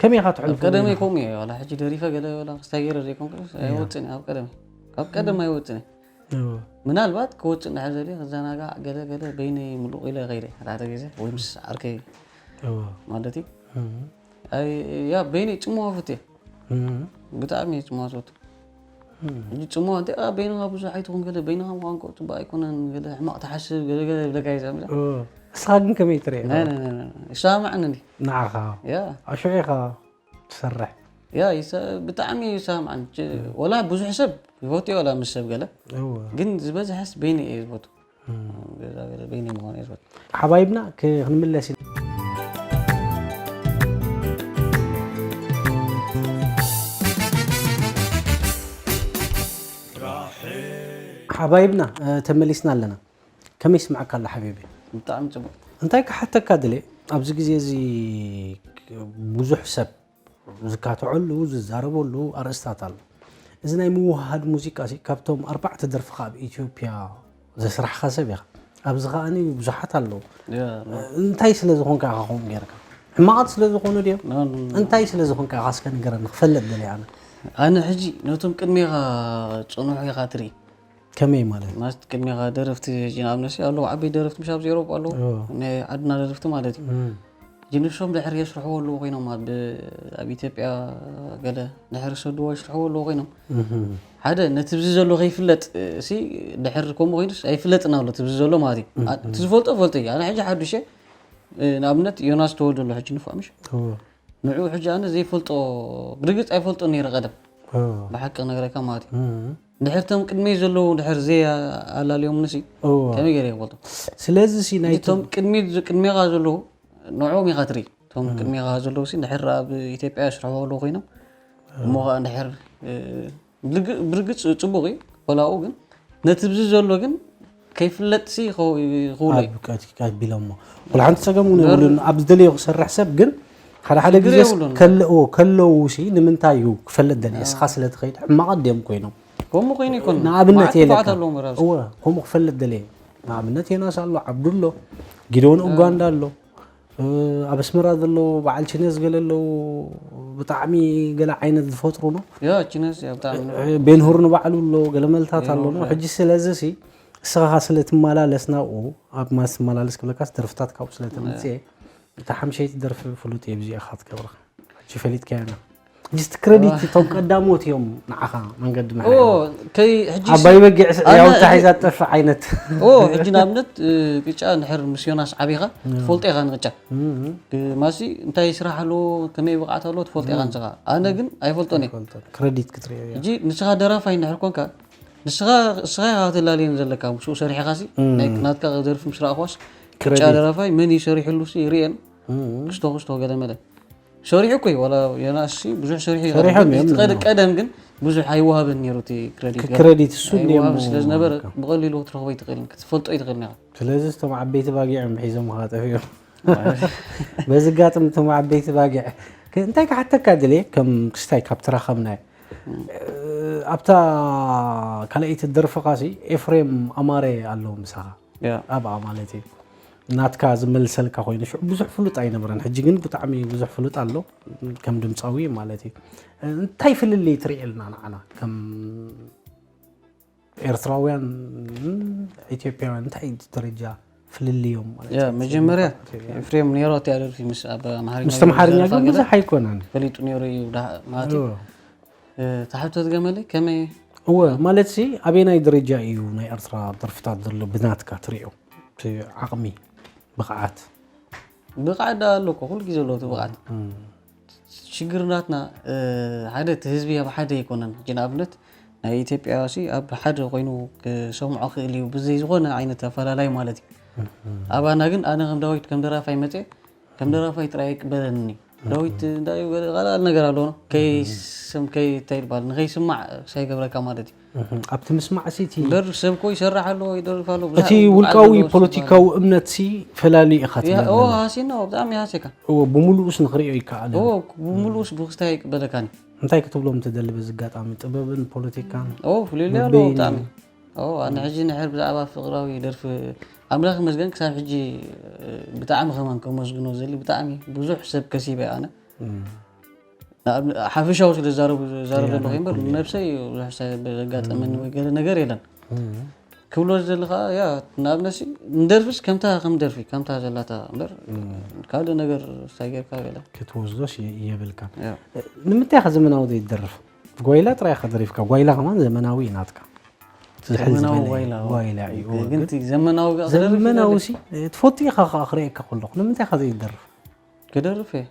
ከመይ ኢኻ ትሕልፎ ቀደመይ ከምኡ እየ ዋላ ሕጂ ደሪፈ ገለ ዋላ ክስታይ ገይረ ዘይኮንኩ ኣይወፅን ኣብ ቀደመይ ካብ ቀደም ኣይወፅን ምናልባት ክወፅእ እንድሕር ዘልየ ክዘናጋዕ ገለ ገለ በይነይ ምሉቕ ኢለ ከይደ ሓደ ግዜ ወይ ምስ ዓርከይ ማለት እዩ ያ በይነይ ጽምዋ ፍትየ ብጣዕሚ እየ ጽምዋ ዝፈቱ ሕጂ ጽምዋ እንተ በይንኻ ብዙሕ ኣይትኹን ገለ በይንኻ ምዃን ከ ጽቡቅ ኣይኮነን ገለ ሕማቅ ትሓስብ ገለ ገለ ይብለካ እዩ ዘምዛ እስኻ ግን ከመይ ትሪኦ ይሰማማዕኒ እንዲ ንዓኻ ያ ኣሽዑ ኢኻ ትሰርሕ ያ ብጣዕሚ ይሰማማዕኒ ወላ ብዙሕ ሰብ ይፈቱ ወላ ምስ ሰብ ገለ ግን ዝበዝሐስ በይኒ እየ ዝፈቱ ገዛ ገለ በይኒ ምዃን እየ ዝፈቱ ሓባይብና ክንምለስ ሓባይብና ተመሊስና ኣለና ከመይ ይስምዓካ ኣሎ ሓቢቢ ብጣዕሚ ፅቡቅ እንታይ ክሓተካ ድልየ ኣብዚ ግዜ እዚ ብዙሕ ሰብ ዝካትዐሉ ዝዛረበሉ ኣርእስታት ኣሎ። እዚ ናይ ምውህሃድ ሙዚቃ ሲ ካብቶም ኣርባዕተ ደርፍኻ ኣብ ኢትዮጵያ ዘስራሕኻ ሰብ ኢኻ። ኣብዚ ከኣ ብዙሓት ኣለዉ። እንታይ ስለ ዝኾንካ ኢኻ ከምኡ ጌርካ? ሕማቓት ስለ ዝኾኑ ድዮም? እንታይ ስለ ዝኾንካ ኢኻ እስከ ንገረኒ ክፈልጥ ደልየ ኣነ። ኣነ ሕጂ ነቶም ቅድሜኻ ዝጸንሑ ኢኻ ትርኢ። ከመይ ማለት ማለት ቅድሜኻ ደረፍቲ ንኣብነት ኣለዉ ዓበይቲ ደረፍቲ ምሽ ኣብዚ ኤሮጳ ኣለዉ ናይ ዓድና ደረፍቲ ማለት እዩ ጅንሶም ድሕር የስርሕዎ ኣለዉ ኮይኖም ኣብ ኣብ ኢትዮጵያ ገለ ድሕር ሰድዎ የስርሕዎ ኣለዉ ኮይኖም ሓደ ነቲ ብዚ ዘሎ ከይፍለጥ ሲ ድሕር ከምኡ ኮይኑስ ኣይፍለጥን ኣሎ እቲ ብዚ ዘሎ ማለት እዩ እቲ ዝፈልጦ ፈልጦ እዩ ኣነ ሕጂ ሓዱሽ ንኣብነት ዮናስ ተወልዶ ኣሎ ሕጂ ንፉዕ ምሽ ንዑ ሕጂ ኣነ ዘይፈልጦ ብርግፅ ኣይፈልጦ ነይረ ቀደም ብሓቂ ክነግረካ ማለት እዩ ድሕር ቶም ቅድመይ ዘለዉ ድሕር ዘይ ኣላልዮም ንሲ ከመይ ገይረ ይፈልጦ ስለዚ ሲ ናይቶም ቅድሚት ቅድሜኻ ዘለዉ ንዕኦም ኢኻ ትርኢ ቶም ቅድሜኻ ዘለዉ ሲ ድሕር ኣብ ኢትዮጵያ ስርሕዎ ኣለዉ ኮይኖም እሞ ከዓ ድሕር ብርግፅ ፅቡቅ እዩ ቆላኡ ግን ነቲ ብዚ ዘሎ ግን ከይፍለጥ ሲ ይኽውሎ እዩ ቀቢሎሞ ወላ ሓንቲ ፀገም እውን የብሉን ኣብ ዝደለዮ ክሰርሕ ሰብ ግን ሓደ ሓደ ግዜ ከለዎ ከለዉ ሲ ንምንታይ እዩ ክፈልጥ ደልየ እስኻ ስለ ትኸይድ ሕማቓት ድዮም ኮይኖም ከምኡ ኮይኑ ይኮን ንኣብነት የለካ እወ ከምኡ ክፈልጥ ደልየ ንኣብነት የናስ ኣሎ ዓብዱ ኣሎ ጊደውን ኡጋንዳ ኣሎ ኣብ ኣስመራ ዘለዉ በዓል ቺነዝ ገለ ኣለዉ፣ ብጣዕሚ ገለ ዓይነት ዝፈጥሩ ነው። ያ ቺነዝ ያ ብጣዕሚ ነው። ቤንሁር ንባዕሉ ኣሎ፣ ገለ መልታት ኣሎ ቤንሁር፣ ነው። ያ። ሕጂ ስለዚ ሲ እስኻ ስለ ትመላለስ ናብኡ፣ ኣብ ማስ ትመላለስ ክብለካስ ደርፍታት ካብኡ ስለ ተመፅኤ፣ እታ ሓምሸይቲ ደርፊ ፍሉጥ እየ ብዚኣ ኢኻ ትገብራ። ሕጂ ፈሊጥካያ ና። ጅስት ክረዲት እቶም ቀዳሞት እዮም ንዓኻ መንገዲ ኦ ምሕረ ከይ ሕጂ ዓባይ በጊዕ ስ- ኣነ ያው ሕጂ- ተሒዛ ትጠፍእ ዓይነት ኦ ሕጂ ንኣብነት እ፣ ቅጫ እንድሕር ምስ ዮናስ ዓቢኻ ትፈልጦ ኢኻ ንቅጫ እም፣ እ፣ ማሲ እንታይ ስራሕ ኣለዎ ከመይ ብቕዓት ኣለዎ ትፈልጦ ኢኻ ንስኻ ኣነ ግን ኣይፈልጦን እየ ይፈልጦ። ክረዲት ክትሪኦ እያ። ሕጂ ንስኻ ደራፋይ እንድሕር ኮንካ ንስኻ እስኻ ኢኻ ክትላልየን ዘለካ ምስኡ ሰሪሕኻ ሲ እም። ናይ ናትካ ደርፊ ምስ ረኣኽዋስ ቅጫ ክረዲት። ደራፋይ መን እዩ ሰሪሕሉ ሲ ይርእየን እም፣ ክስቶ ክስቶ ገለ መለ ሰሪሑ እኮ እዩ ዋላ ዮናስ ሲ ብዙሕ ሰሪሑ እዩ ሰሪሖም እዮም እቲ ቀደ- እዮም። ቀደም ግን ብዙ ኣይወሃብን ነይሩ እቲ ክረዲት ገለ ክረዲት እሱ እንዲኦም ኣይወሃብን ስለ ዝነበረ እኮ። ብቐሊሉ ክትረኽቦ ኣይትኽእልን ክትፈልጦ ኣይትኽእልን ኢኻ ስለዚ እቶም ዓበይቲ ባጊዕ እዮም ሒዞም ካ ጠፊኦም። በዚ ጋጥም እቶም ዓበይቲ ባጊዕ ክ- እንታይ ክሓተካ ድልየ ከም ክስታይ ካብ ትራኸብናዮ ኣብታ ካልኣይቲ ደርፍኻ ሲ ኤፍሬም ኣማረ ኣሎ ምሳኻ ያ ኣብኣ ማለት እዩ ናትካ ዝመልሰልካ ኮይኑ ሽዑ ብዙሕ ፍሉጥ ኣይነበረን። ሕጂ ግን ብጣዕሚ ብዙሕ ፍሉጥ ኣሎ ከም ድምፃዊ ማለት እዩ። እንታይ ፍልልይ ትርእየልና ንዓና ከም ኤርትራውያን ኢትዮጵያውያን እንታይ ደረጃ ፍልልዮም ማለት ያ እዩ? መጀመርያ ኤፍሬም ኔሮት ያደርፊ ምስ ኣብ ኣምሓርኛ ምስ ተምሓርኛ ዝደረፋ ግን ገለ ብዙሕ ኣይኮነን። ፈሊጡ ነይሩ እዩ ዳ- ማለት እዩ እወ። እ፣ ተሓብተት ገመለይ ከመይ እወ ማለት ሲ ኣበናይ ደረጃ እዩ ናይ ኤርትራ ደርፍታት ዘሎ ብናትካ ትሪኦ እቲ ዓቕሚ ብቕዓት ብቕዓት ዳ ኣሎ እኮ ኩሉ ግዜ ኣሎ እቲ ብቕዓት እም፣ ሽግር ናትና እ፣ ሓደ እቲ ህዝቢ ኣብ ሓደ ኣይኮነን ሕጂ ንኣብነት ናይ ኢትዮጵያ ሲ ኣብ ሓደ ኮይኑ ክሰምዖ ክእል እዩ ብዘይ ዝኾነ ዓይነት ኣፈላላይ ማለት እዩ ኣባና ግን ኣነ ከም ዳዊት ከም ደራፋይ መፅየ ከም ደራፋይ ጥራይ ኣይቅበለኒ ዳዊት እንታይ እዩ ገለ ቀላል ነገር ኣለዎ ከይስም ከይታይ ይባል ንከይስማዕ ሳይገብረካ ማለት እዩ እም፣ ኣብቲ ምስማዕ ሲ እቲ እምበር ሰብ እኮ ይሰርሕ ኣሎ ይደርፍ ኣሎ ብዙሓት እቲ ብዓል ውልቃዊ ዘለዎ ሰብ ፖለቲካዊ እምነት ሲ ፈላሊ ኢኻ ይሃ- ትብለና ኦ ሃሲና ብጣዕሚ ይሃስካ እወ ብሙሉኡ ሲ ንክሪኦ ይከኣል ኦ ብምሉኡስ ብክስታይ ኣይቅበለካን እንታይ ክትብሎም ትደሊ በዚ ኣጋጣሚ ጥበብን ፖለቲካን ኦ ፍልልይ ኣለዎ በበይኑ- ብጣዕሚ ኦ ኣነ ሕጂ ንሕር ብዛዕባ ፍቅራዊ ደርፊ ኣምላኽ ይመስገን ክሳብ ሕጂ እ፣ ብጣዕሚ ከማን ከመስግኖ ዘሊ ብጣዕሚ ብዙሕ ሰብ ከሲበ ኣነ እም፣ ንኣብነ- ሓፈሻዊ ስለ ዝዛረቡ ዝዛረብ ያ፣ ዘለኹ እምበር ናይኩሉ። ነብሰይ ብዙሕ ሰብ ዘጋጠመኒ ወይ ገለ ነገር የለን እም፣ ክብሎ ዝደሊ ከዓ ያ ንኣብነት ንደርፍስ ከምታ ከም ደርፊ ከምታ ዘላታ እምበር ካልእ ነገር ሳይ ጌርካ ገለ ክትወስዶስ የ- የብልካ ያ። ንምንታይ ኢኻ ዘመናዊ ዘይትደርፍ ጓይላ ጥራይ ኢኻ ደሪፍካ ጓይላ ከማን ዘመናዊ እዩ ናትካ ዝሕል ዘመናዊ ዝበለ ጓይላ ጓይላ እዩ ግን እቲ ዘመናዊ ጋር ክደርፍ ዘመናዊ ይደሊ። ሲ ትፈቱ ኢኻ ከዓ ክርእየካ ከለኹ ንምንታይ ኢኻ ዘይትደርፍ ክደርፍ እየ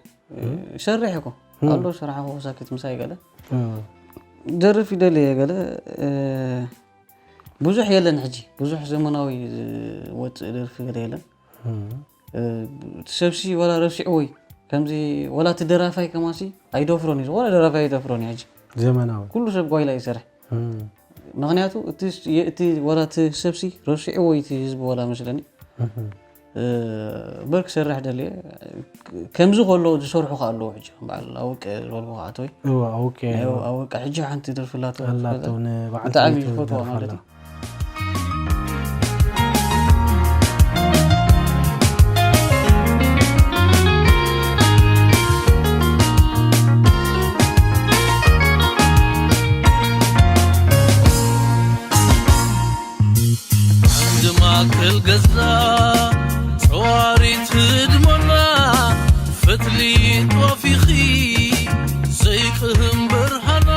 ይሰርሕ እኮ ኣሎ ስራሕ ሳክት ምሳይ ገለ እ፣ ደርፍ ይደሊ እየ ገለ እ፣ ብዙሕ የለን ሕጂ ብዙሕ ዘመናዊ ዝወፅእ ደርፊ ገለ የለን እ፣ እ፣ እቲ ሰብሲ ወላ ረሲዕዎ እዩ ከምዚ ወላ እቲ ደራፋይ ከማሲ ኣይደፍሮን እዩ ዝኾነ ደራፋይ ኣይደፍሮን እዩ ሕጂ ዘመናዊ ኩሉ ሰብ ጓይላ ይሰርሕ እ፣ ምክንያቱ እቲ ስ- የ- እቲ ወላ እቲ ሰብሲ ረሲዕዎ እዩ እቲ ህዝቢ ወላ መስለኒ እ፣ እ፣ እምበር ክሰርሕ ደልየ ከምዚ ከሎ ዝሰርሑ ከ ኣለዎ ሕጂ ከም በዓል ኣውቀ ዝበልኩ ከዓተወይ እወ ኣውቄ ኣውቀ ሕጂ ሓንቲ ደርፍላቶ ኣላቶ ንበዓል ብጣዕሚ ሰለይቱ ዝፈትዋ ዝደርፋ ማለት ኣላ። እዩ ዓንዲ ማእከል ገዛ ጸዋሪት ህድሞና ፈትሊ ጦፊኺ ዘይቅህም ብርሃና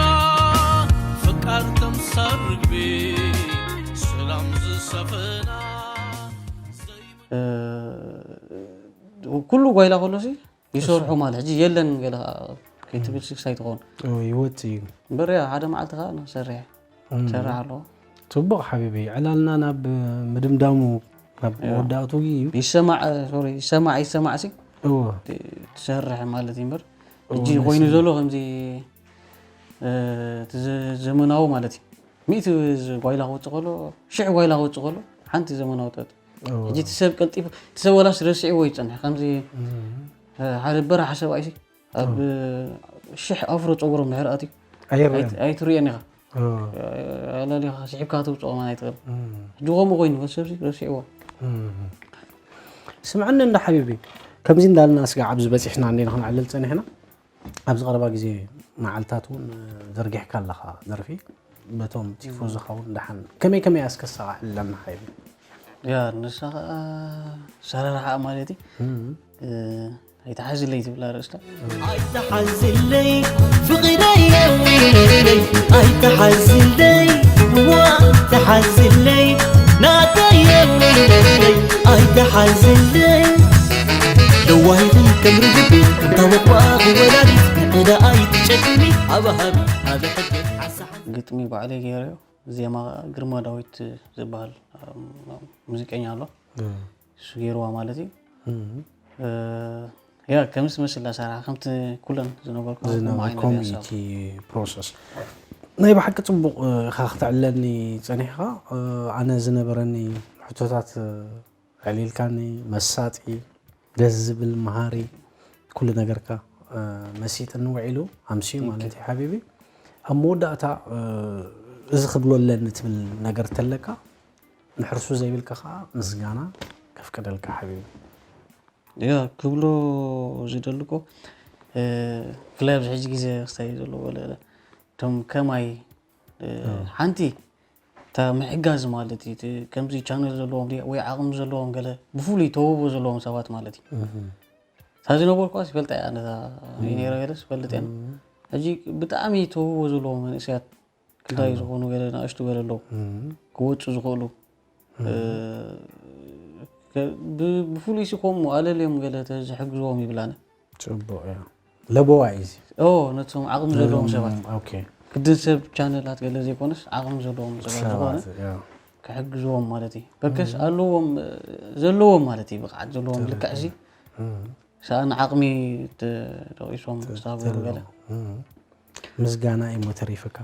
ፈቃር ተምሳል ርግቢ ሰላም ዝሰፈና እ፣ ኩሉ ጓይላ ከሎሲ ይሰርሑ ማለት ሕጂ የለን ገለ ከይትብል ስክስ ኣይትኸውን ኦ፣ ይወጽእ እዩ እምበር ያ ሓደ መዓልቲ ከዓ ንክሰርሕ እም። ሰርሕ ኣለዎ ጽቡቕ ሓቢቢ ዕላልና ናብ ምድምዳሙ ናብ ያ። መወዳእቱ እዩ ይሰማዕ ሶሪ ይሰማዕ ይሰማዕ ሲ እዎ ትሰርሕ ማለት እዩ እምበር እዎ፣ ሕጂ ናይ ኮይኑ ስምዒት። ዘሎ ከምዚ እ፣ እቲ ዘ- ዘመናዊ ማለት እዩ ሚእቲ ዝ- ጓይላ ክወፅእ ከሎ ሽሕ ጓይላ ክወፅእ ከሎ ሓንቲ ዘመናዊ ጠጥ እዎ። ሕጂ እቲ ሰብ ቀልጢፉ እቲ ሰብ ወላስ ረሲዕዎ ይፀንሕ ከምዚ እም። እ፣ ሓደ በራሓ ሰብኣይ ሲ ኣብ እ፣ ሽሕ ኣፍሮ ፀጉሮም ድሕር ኣትዩ ኣይረኣን ኣይት- ኣይትርእዮን ኢኻ እዎ። ኣላሊኻ ስሒብካ ትውፅኦ ማለት ኣይትኽእል እም። ሕጂ ከምኡ ኮይኑ ወዲ ሰብሲ ረሲዕዎ እም። ስምዐኒ እንዳ ሓቢቢ ከምዚ እንዳልና ስጋዕ ኣብዚ በፂሕና እንዴና ክንዕልል ፀኒሕና። ኣብዚ ቀረባ ግዜ መዓልታት እውን ዘርጊሕካ ኣለኻ ደርፊ፣ በቶም ቲፎዞኻ እውን ደሓን ከመይ ከመይ ኣስከሳቓ ሕለና ሓይቢ? ያ ንሳ ከዓ ሰራርሓ ማለት እዩ። ኣይትሓዝለይ ትብላ ርእስታ። ኣይትሓዝለይ ፍቕረየ ወይለይ ኣይትሓዝለይ ዋ ትሓዝለይ ናተየ ወይለይ ኣይትሓዝለይ ለዋሂኺ ከም ርግቢ እንታወቕዋ ወላዲት ንዕዳ ኣይትጨክኒ ሃባሃቢ ኣብ ሕጊ ሓሳሓ ግጥሚ ባዕለይ ገይረዮ፣ ዜማ ግርማ ዳዊት ዝበሃል ሙዚቀኛ ኣሎ፣ እሱ ገይርዋ ማለት እዩ። ያ ከምዚ መስል ዳሰራ ከምቲ ኩለን ዝነበርኩ ዝነበርኩም እቲ ፕሮሰስ ናይ ብሓቂ ፅቡቕ ኢኻ ክተዕለኒ ፀኒሕኻ። ኣነ ዝነበረኒ ሕቶታት ኣዕሊልካኒ፣ መሳጢ፣ ደስ ዝብል፣ መሃሪ፣ ኩሉ ነገርካ መሲጥኒ ውዒሉ ኣምስዩ ማለት እዩ ሓቢቢ። ኣብ መወዳእታ እዚ ክብሎ ኣለኒ ትብል ነገር ተለካ ንሕርሱ ዘይብልካ ከዓ ምስጋና ከፍቅደልካ ሓቢቢ። ያ ክብሎ ዝደልኮ ብፍላይ ኣብዚ ሕጂ ግዜ ክስታይ ዘለዎ ገለ ገለ እቶም ከማይ ሓንቲ እታ ምሕጋዝ ማለት እዩ። ከምዚ ቻነል ዘለዎም ወይ ዓቕሚ ዘለዎም ገለ ብፍሉይ ተውህቦ ዘለዎም ሰባት ማለት እዩ። እታ ዝነበርኳስ ይፈልጣ እያ ነታ ነይረ ገለስ ይፈልጥ እያ። ሕጂ ብጣዕሚ ተውህቦ ዘለዎም መንእሰያት ክዳይ ዝኾኑ ገለ ንኣሽቱ ገለ ኣለዉ ክወፁ ዝኽእሉ ብፍሉይ ሲ ከምኡ ኣለልዮም ገለ ተዝሕግዝዎም ይብላነ። ፅቡቅ እያ ለበዋ እዩ እዚ። ነቶም ዓቕሚ ዘለዎም ሰባት ኦኬ ግድን ሰብ ቻነላት ገለ ዘይኮነስ ዓቕሚ ዘለዎም ሰባት ዝኾነ ሰባት ያ። ክሕግዝዎም ማለት እዩ። በከስ ኣለዎም ዘለዎም ማለት እዩ ብቕዓት ዘለዎም ልክዕ እዚ ሰኣን ዓቕሚ ተጠቂሶም ክሳብ ገለ ምስጋና እዩ ሞ ተሪፍካ።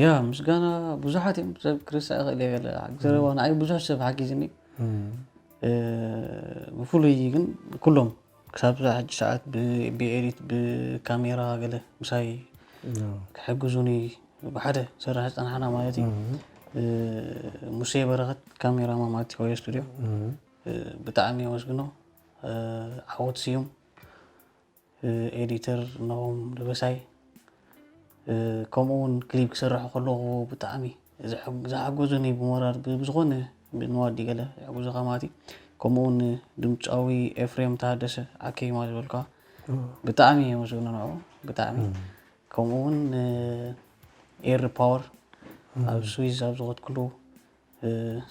ያ ምስጋና ብዙሓት እዮም ሰብ ክርስታ ይኽእል እየ ገለ ዘረባ ንዓይ ብዙሕ ሰብ ሓጊዝኒ። ብፍሉይ ግን ኩሎም ክሳብ እዛ ሕጂ ሰዓት ብኤዲት ብካሜራ ገለ ምሳይ ክሕግዙኒ ብሓደ ሰርሕ ዝፀናሕና ማለት እዩ። ሙሴ በረኸት ካሜራማ ማለት እዩ ኮዮ ስቱድዮ ብጣዕሚ የመስግኖ። ዓወት ስዩም ኤዲተር ነሆም ደበሳይ ከምኡ እውን ክሊፕ ክሰርሕ ከለኹ ብጣዕሚ ዝሓጎዙኒ ብሞራል ብዝኾነ ንዋዲ ገለ ይሕግዙኻ ማለት እዩ። ከምኡ እውን ድምፃዊ ኤፍሬም ተሃደሰ ዓከይማ ዝበልካ ብጣዕሚ የመስግኖ ንዑ ብጣዕሚ ከምኡ እውን ኤር ፓወር ኣብ ስዊዝ ኣብ ዝኸድክሉ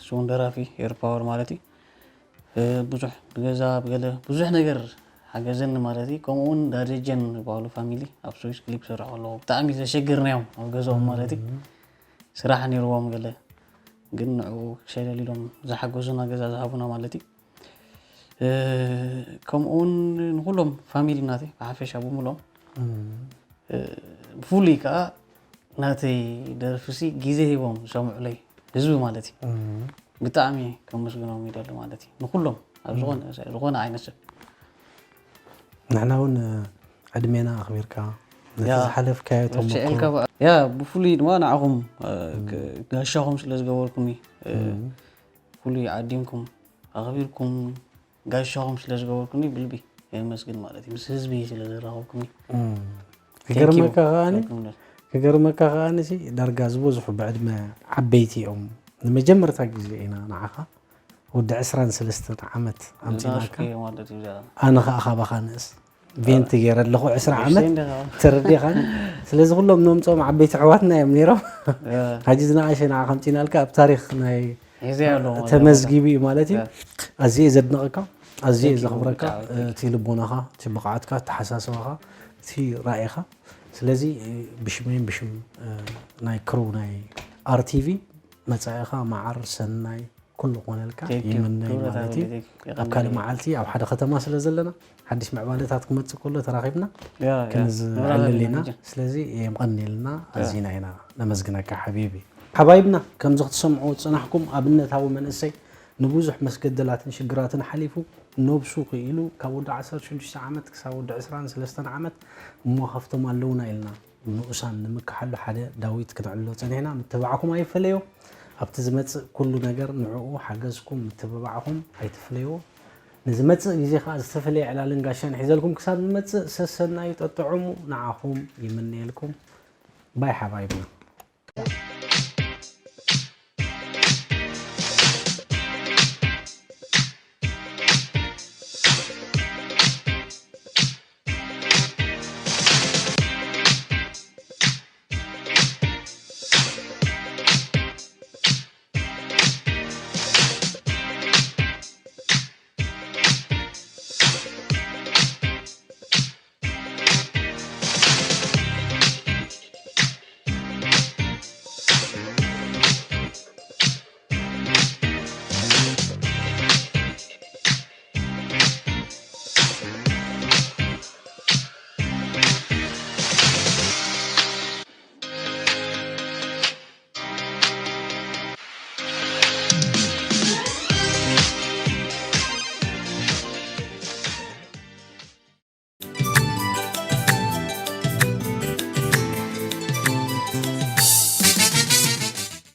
ስውን ደራፊ ኤር ፓወር ማለት እዩ። ብዙሕ ብገዛ ብገለ ብዙሕ ነገር ሓገዘኒ ማለት እዩ። ከምኡ እውን ዳደጀን ዝበሃሉ ፋሚሊ ኣብ ስዊስ ክሊፕ ሰርሑ ከለዉ ብጣዕሚ ዘሸግርናዮም ኣብ ገዛኦም ማለት እዩ። ስራሕ ነይርዎም ገለ ግን ንዕኡ ክሸለል ኢሎም ዝሓገዙና ገዛ ዝሃቡና ማለት እዩ። ከምኡ እውን ንኩሎም ፋሚሊ ናተይ ብሓፈሻ ብምሎም ብፍሉይ ከዓ ናተይ ደርፍሲ ግዜ ሂቦም ዝሰምዑለይ ህዝቢ ማለት እዩ። ብጣዕሚ ከመስግኖም ይደሊ ማለት እዩ ንኩሎም ኣብ ዝኾነ ዝኾነ ዓይነት ሰብ ንሕና እውን ዕድሜና ኣኽቢርካ ነቲ ያ። ዝሓለፍካዮ ተሞክሮ ርሽዕልካ በ- ያ ብፍሉይ ድማ ንዓኹም እ፣ ክ- ጋሻኹም ስለ ዝገበርኩምኒ እ፣ ፍሉይ ዓዲምኩም ኣኽቢርኩም ጋሻኹም ስለ ዝገበርኩምኒ ብልቢ የመስግን ማለት እዩ ምስ ህዝቢ ስለ ዘራኸብኩምኒ እም። ክገርመካ ከዓኒ ክገርመካ ከዓኒ ሲ ዳርጋ ዝበዝሑ ብዕድመ ዓበይቲ እዮም ንመጀመርታ ግዜ ኢና ንዓኻ ወዲ ዕስራን ሰለስተን ዓመት ኣምፂናካ ማለት እዩ ኣነ ከዓ ካባኻ ንእስ ቬንቲ ገይረ ኣለኹ ዕስራ ዓመት ተረዲኻኒ ስለዚ ኩሎም ነምፅኦም ዓበይቲ ኣሕዋትና እዮም ነይሮም ሕጂ ዝነኣሸ ንዓ ከምፂናልካ ኣብ ታሪክ ናይ ሒዘ ኣለኹ ተመዝጊቡ እዩ ማለት እዩ ኣዝየ ዘድንቐካ ኣዝየ Thank you, ዘኽብረካ ብጣዕሚ thank you። እቲ ልቦናኻ እቲ ብቕዓትካ ኣተሓሳስባኻ እቲ ራእይኻ ስለዚ ብሽመይን ብሽም ናይ ክሩ ናይ ኣርቲቪ መፃኢኻ መዓር ሰናይ ኩሉ ክኾነልካ Thank you። ይምነይ ክብረት ማለት እዩ ኣለኒ፣ thank you። ኣብ ካልእ መዓልቲ ኣብ ሓደ ከተማ ስለ ዘለና ሓድሽ ምዕባለታት ክመፅእ ከሎ ተራኺብና ያ፣ ያ። ክንዝዕልል ንራኸብ ኢና ኢና። ስለዚ የምቐኒልና ኣዚና ኢና ነመስግነካ ሓቢቢ ሓባይብና ከምዚ ክትሰምዑ ዝፅናሕኩም ኣብነታዊ መንእሰይ ንብዙሕ መስገደላትን ሽግራትን ሓሊፉ ነብሱ ክኢሉ ካብ ወዲ ዓሰርተ ሽዱሽተ ዓመት ክሳብ ወዲ ዕስራን ሰለስተን ዓመት እሞ ሃፍቶም ኣለውና ኢልና ንኡሳን ንምክሓሉ ሓደ ዳዊት ክነዕልሎ ጸኒሕና ምትብባዕኩም ኣይፈለዮ ኣብቲ ዝመጽእ ኩሉ ነገር ንዕኡ ሓገዝኩም ምትብባዕኹም ኣይትፍለይዎ ንዝመጽእ ግዜ ከዓ ዝተፈለየ ዕላልን ጋሻን ሒዘልኩም ክሳብ ዝመጽእ ሰሰናዩ ጠጥዑሙ ንዓኹም ይምነየልኩም። ባይ ሓባይብና።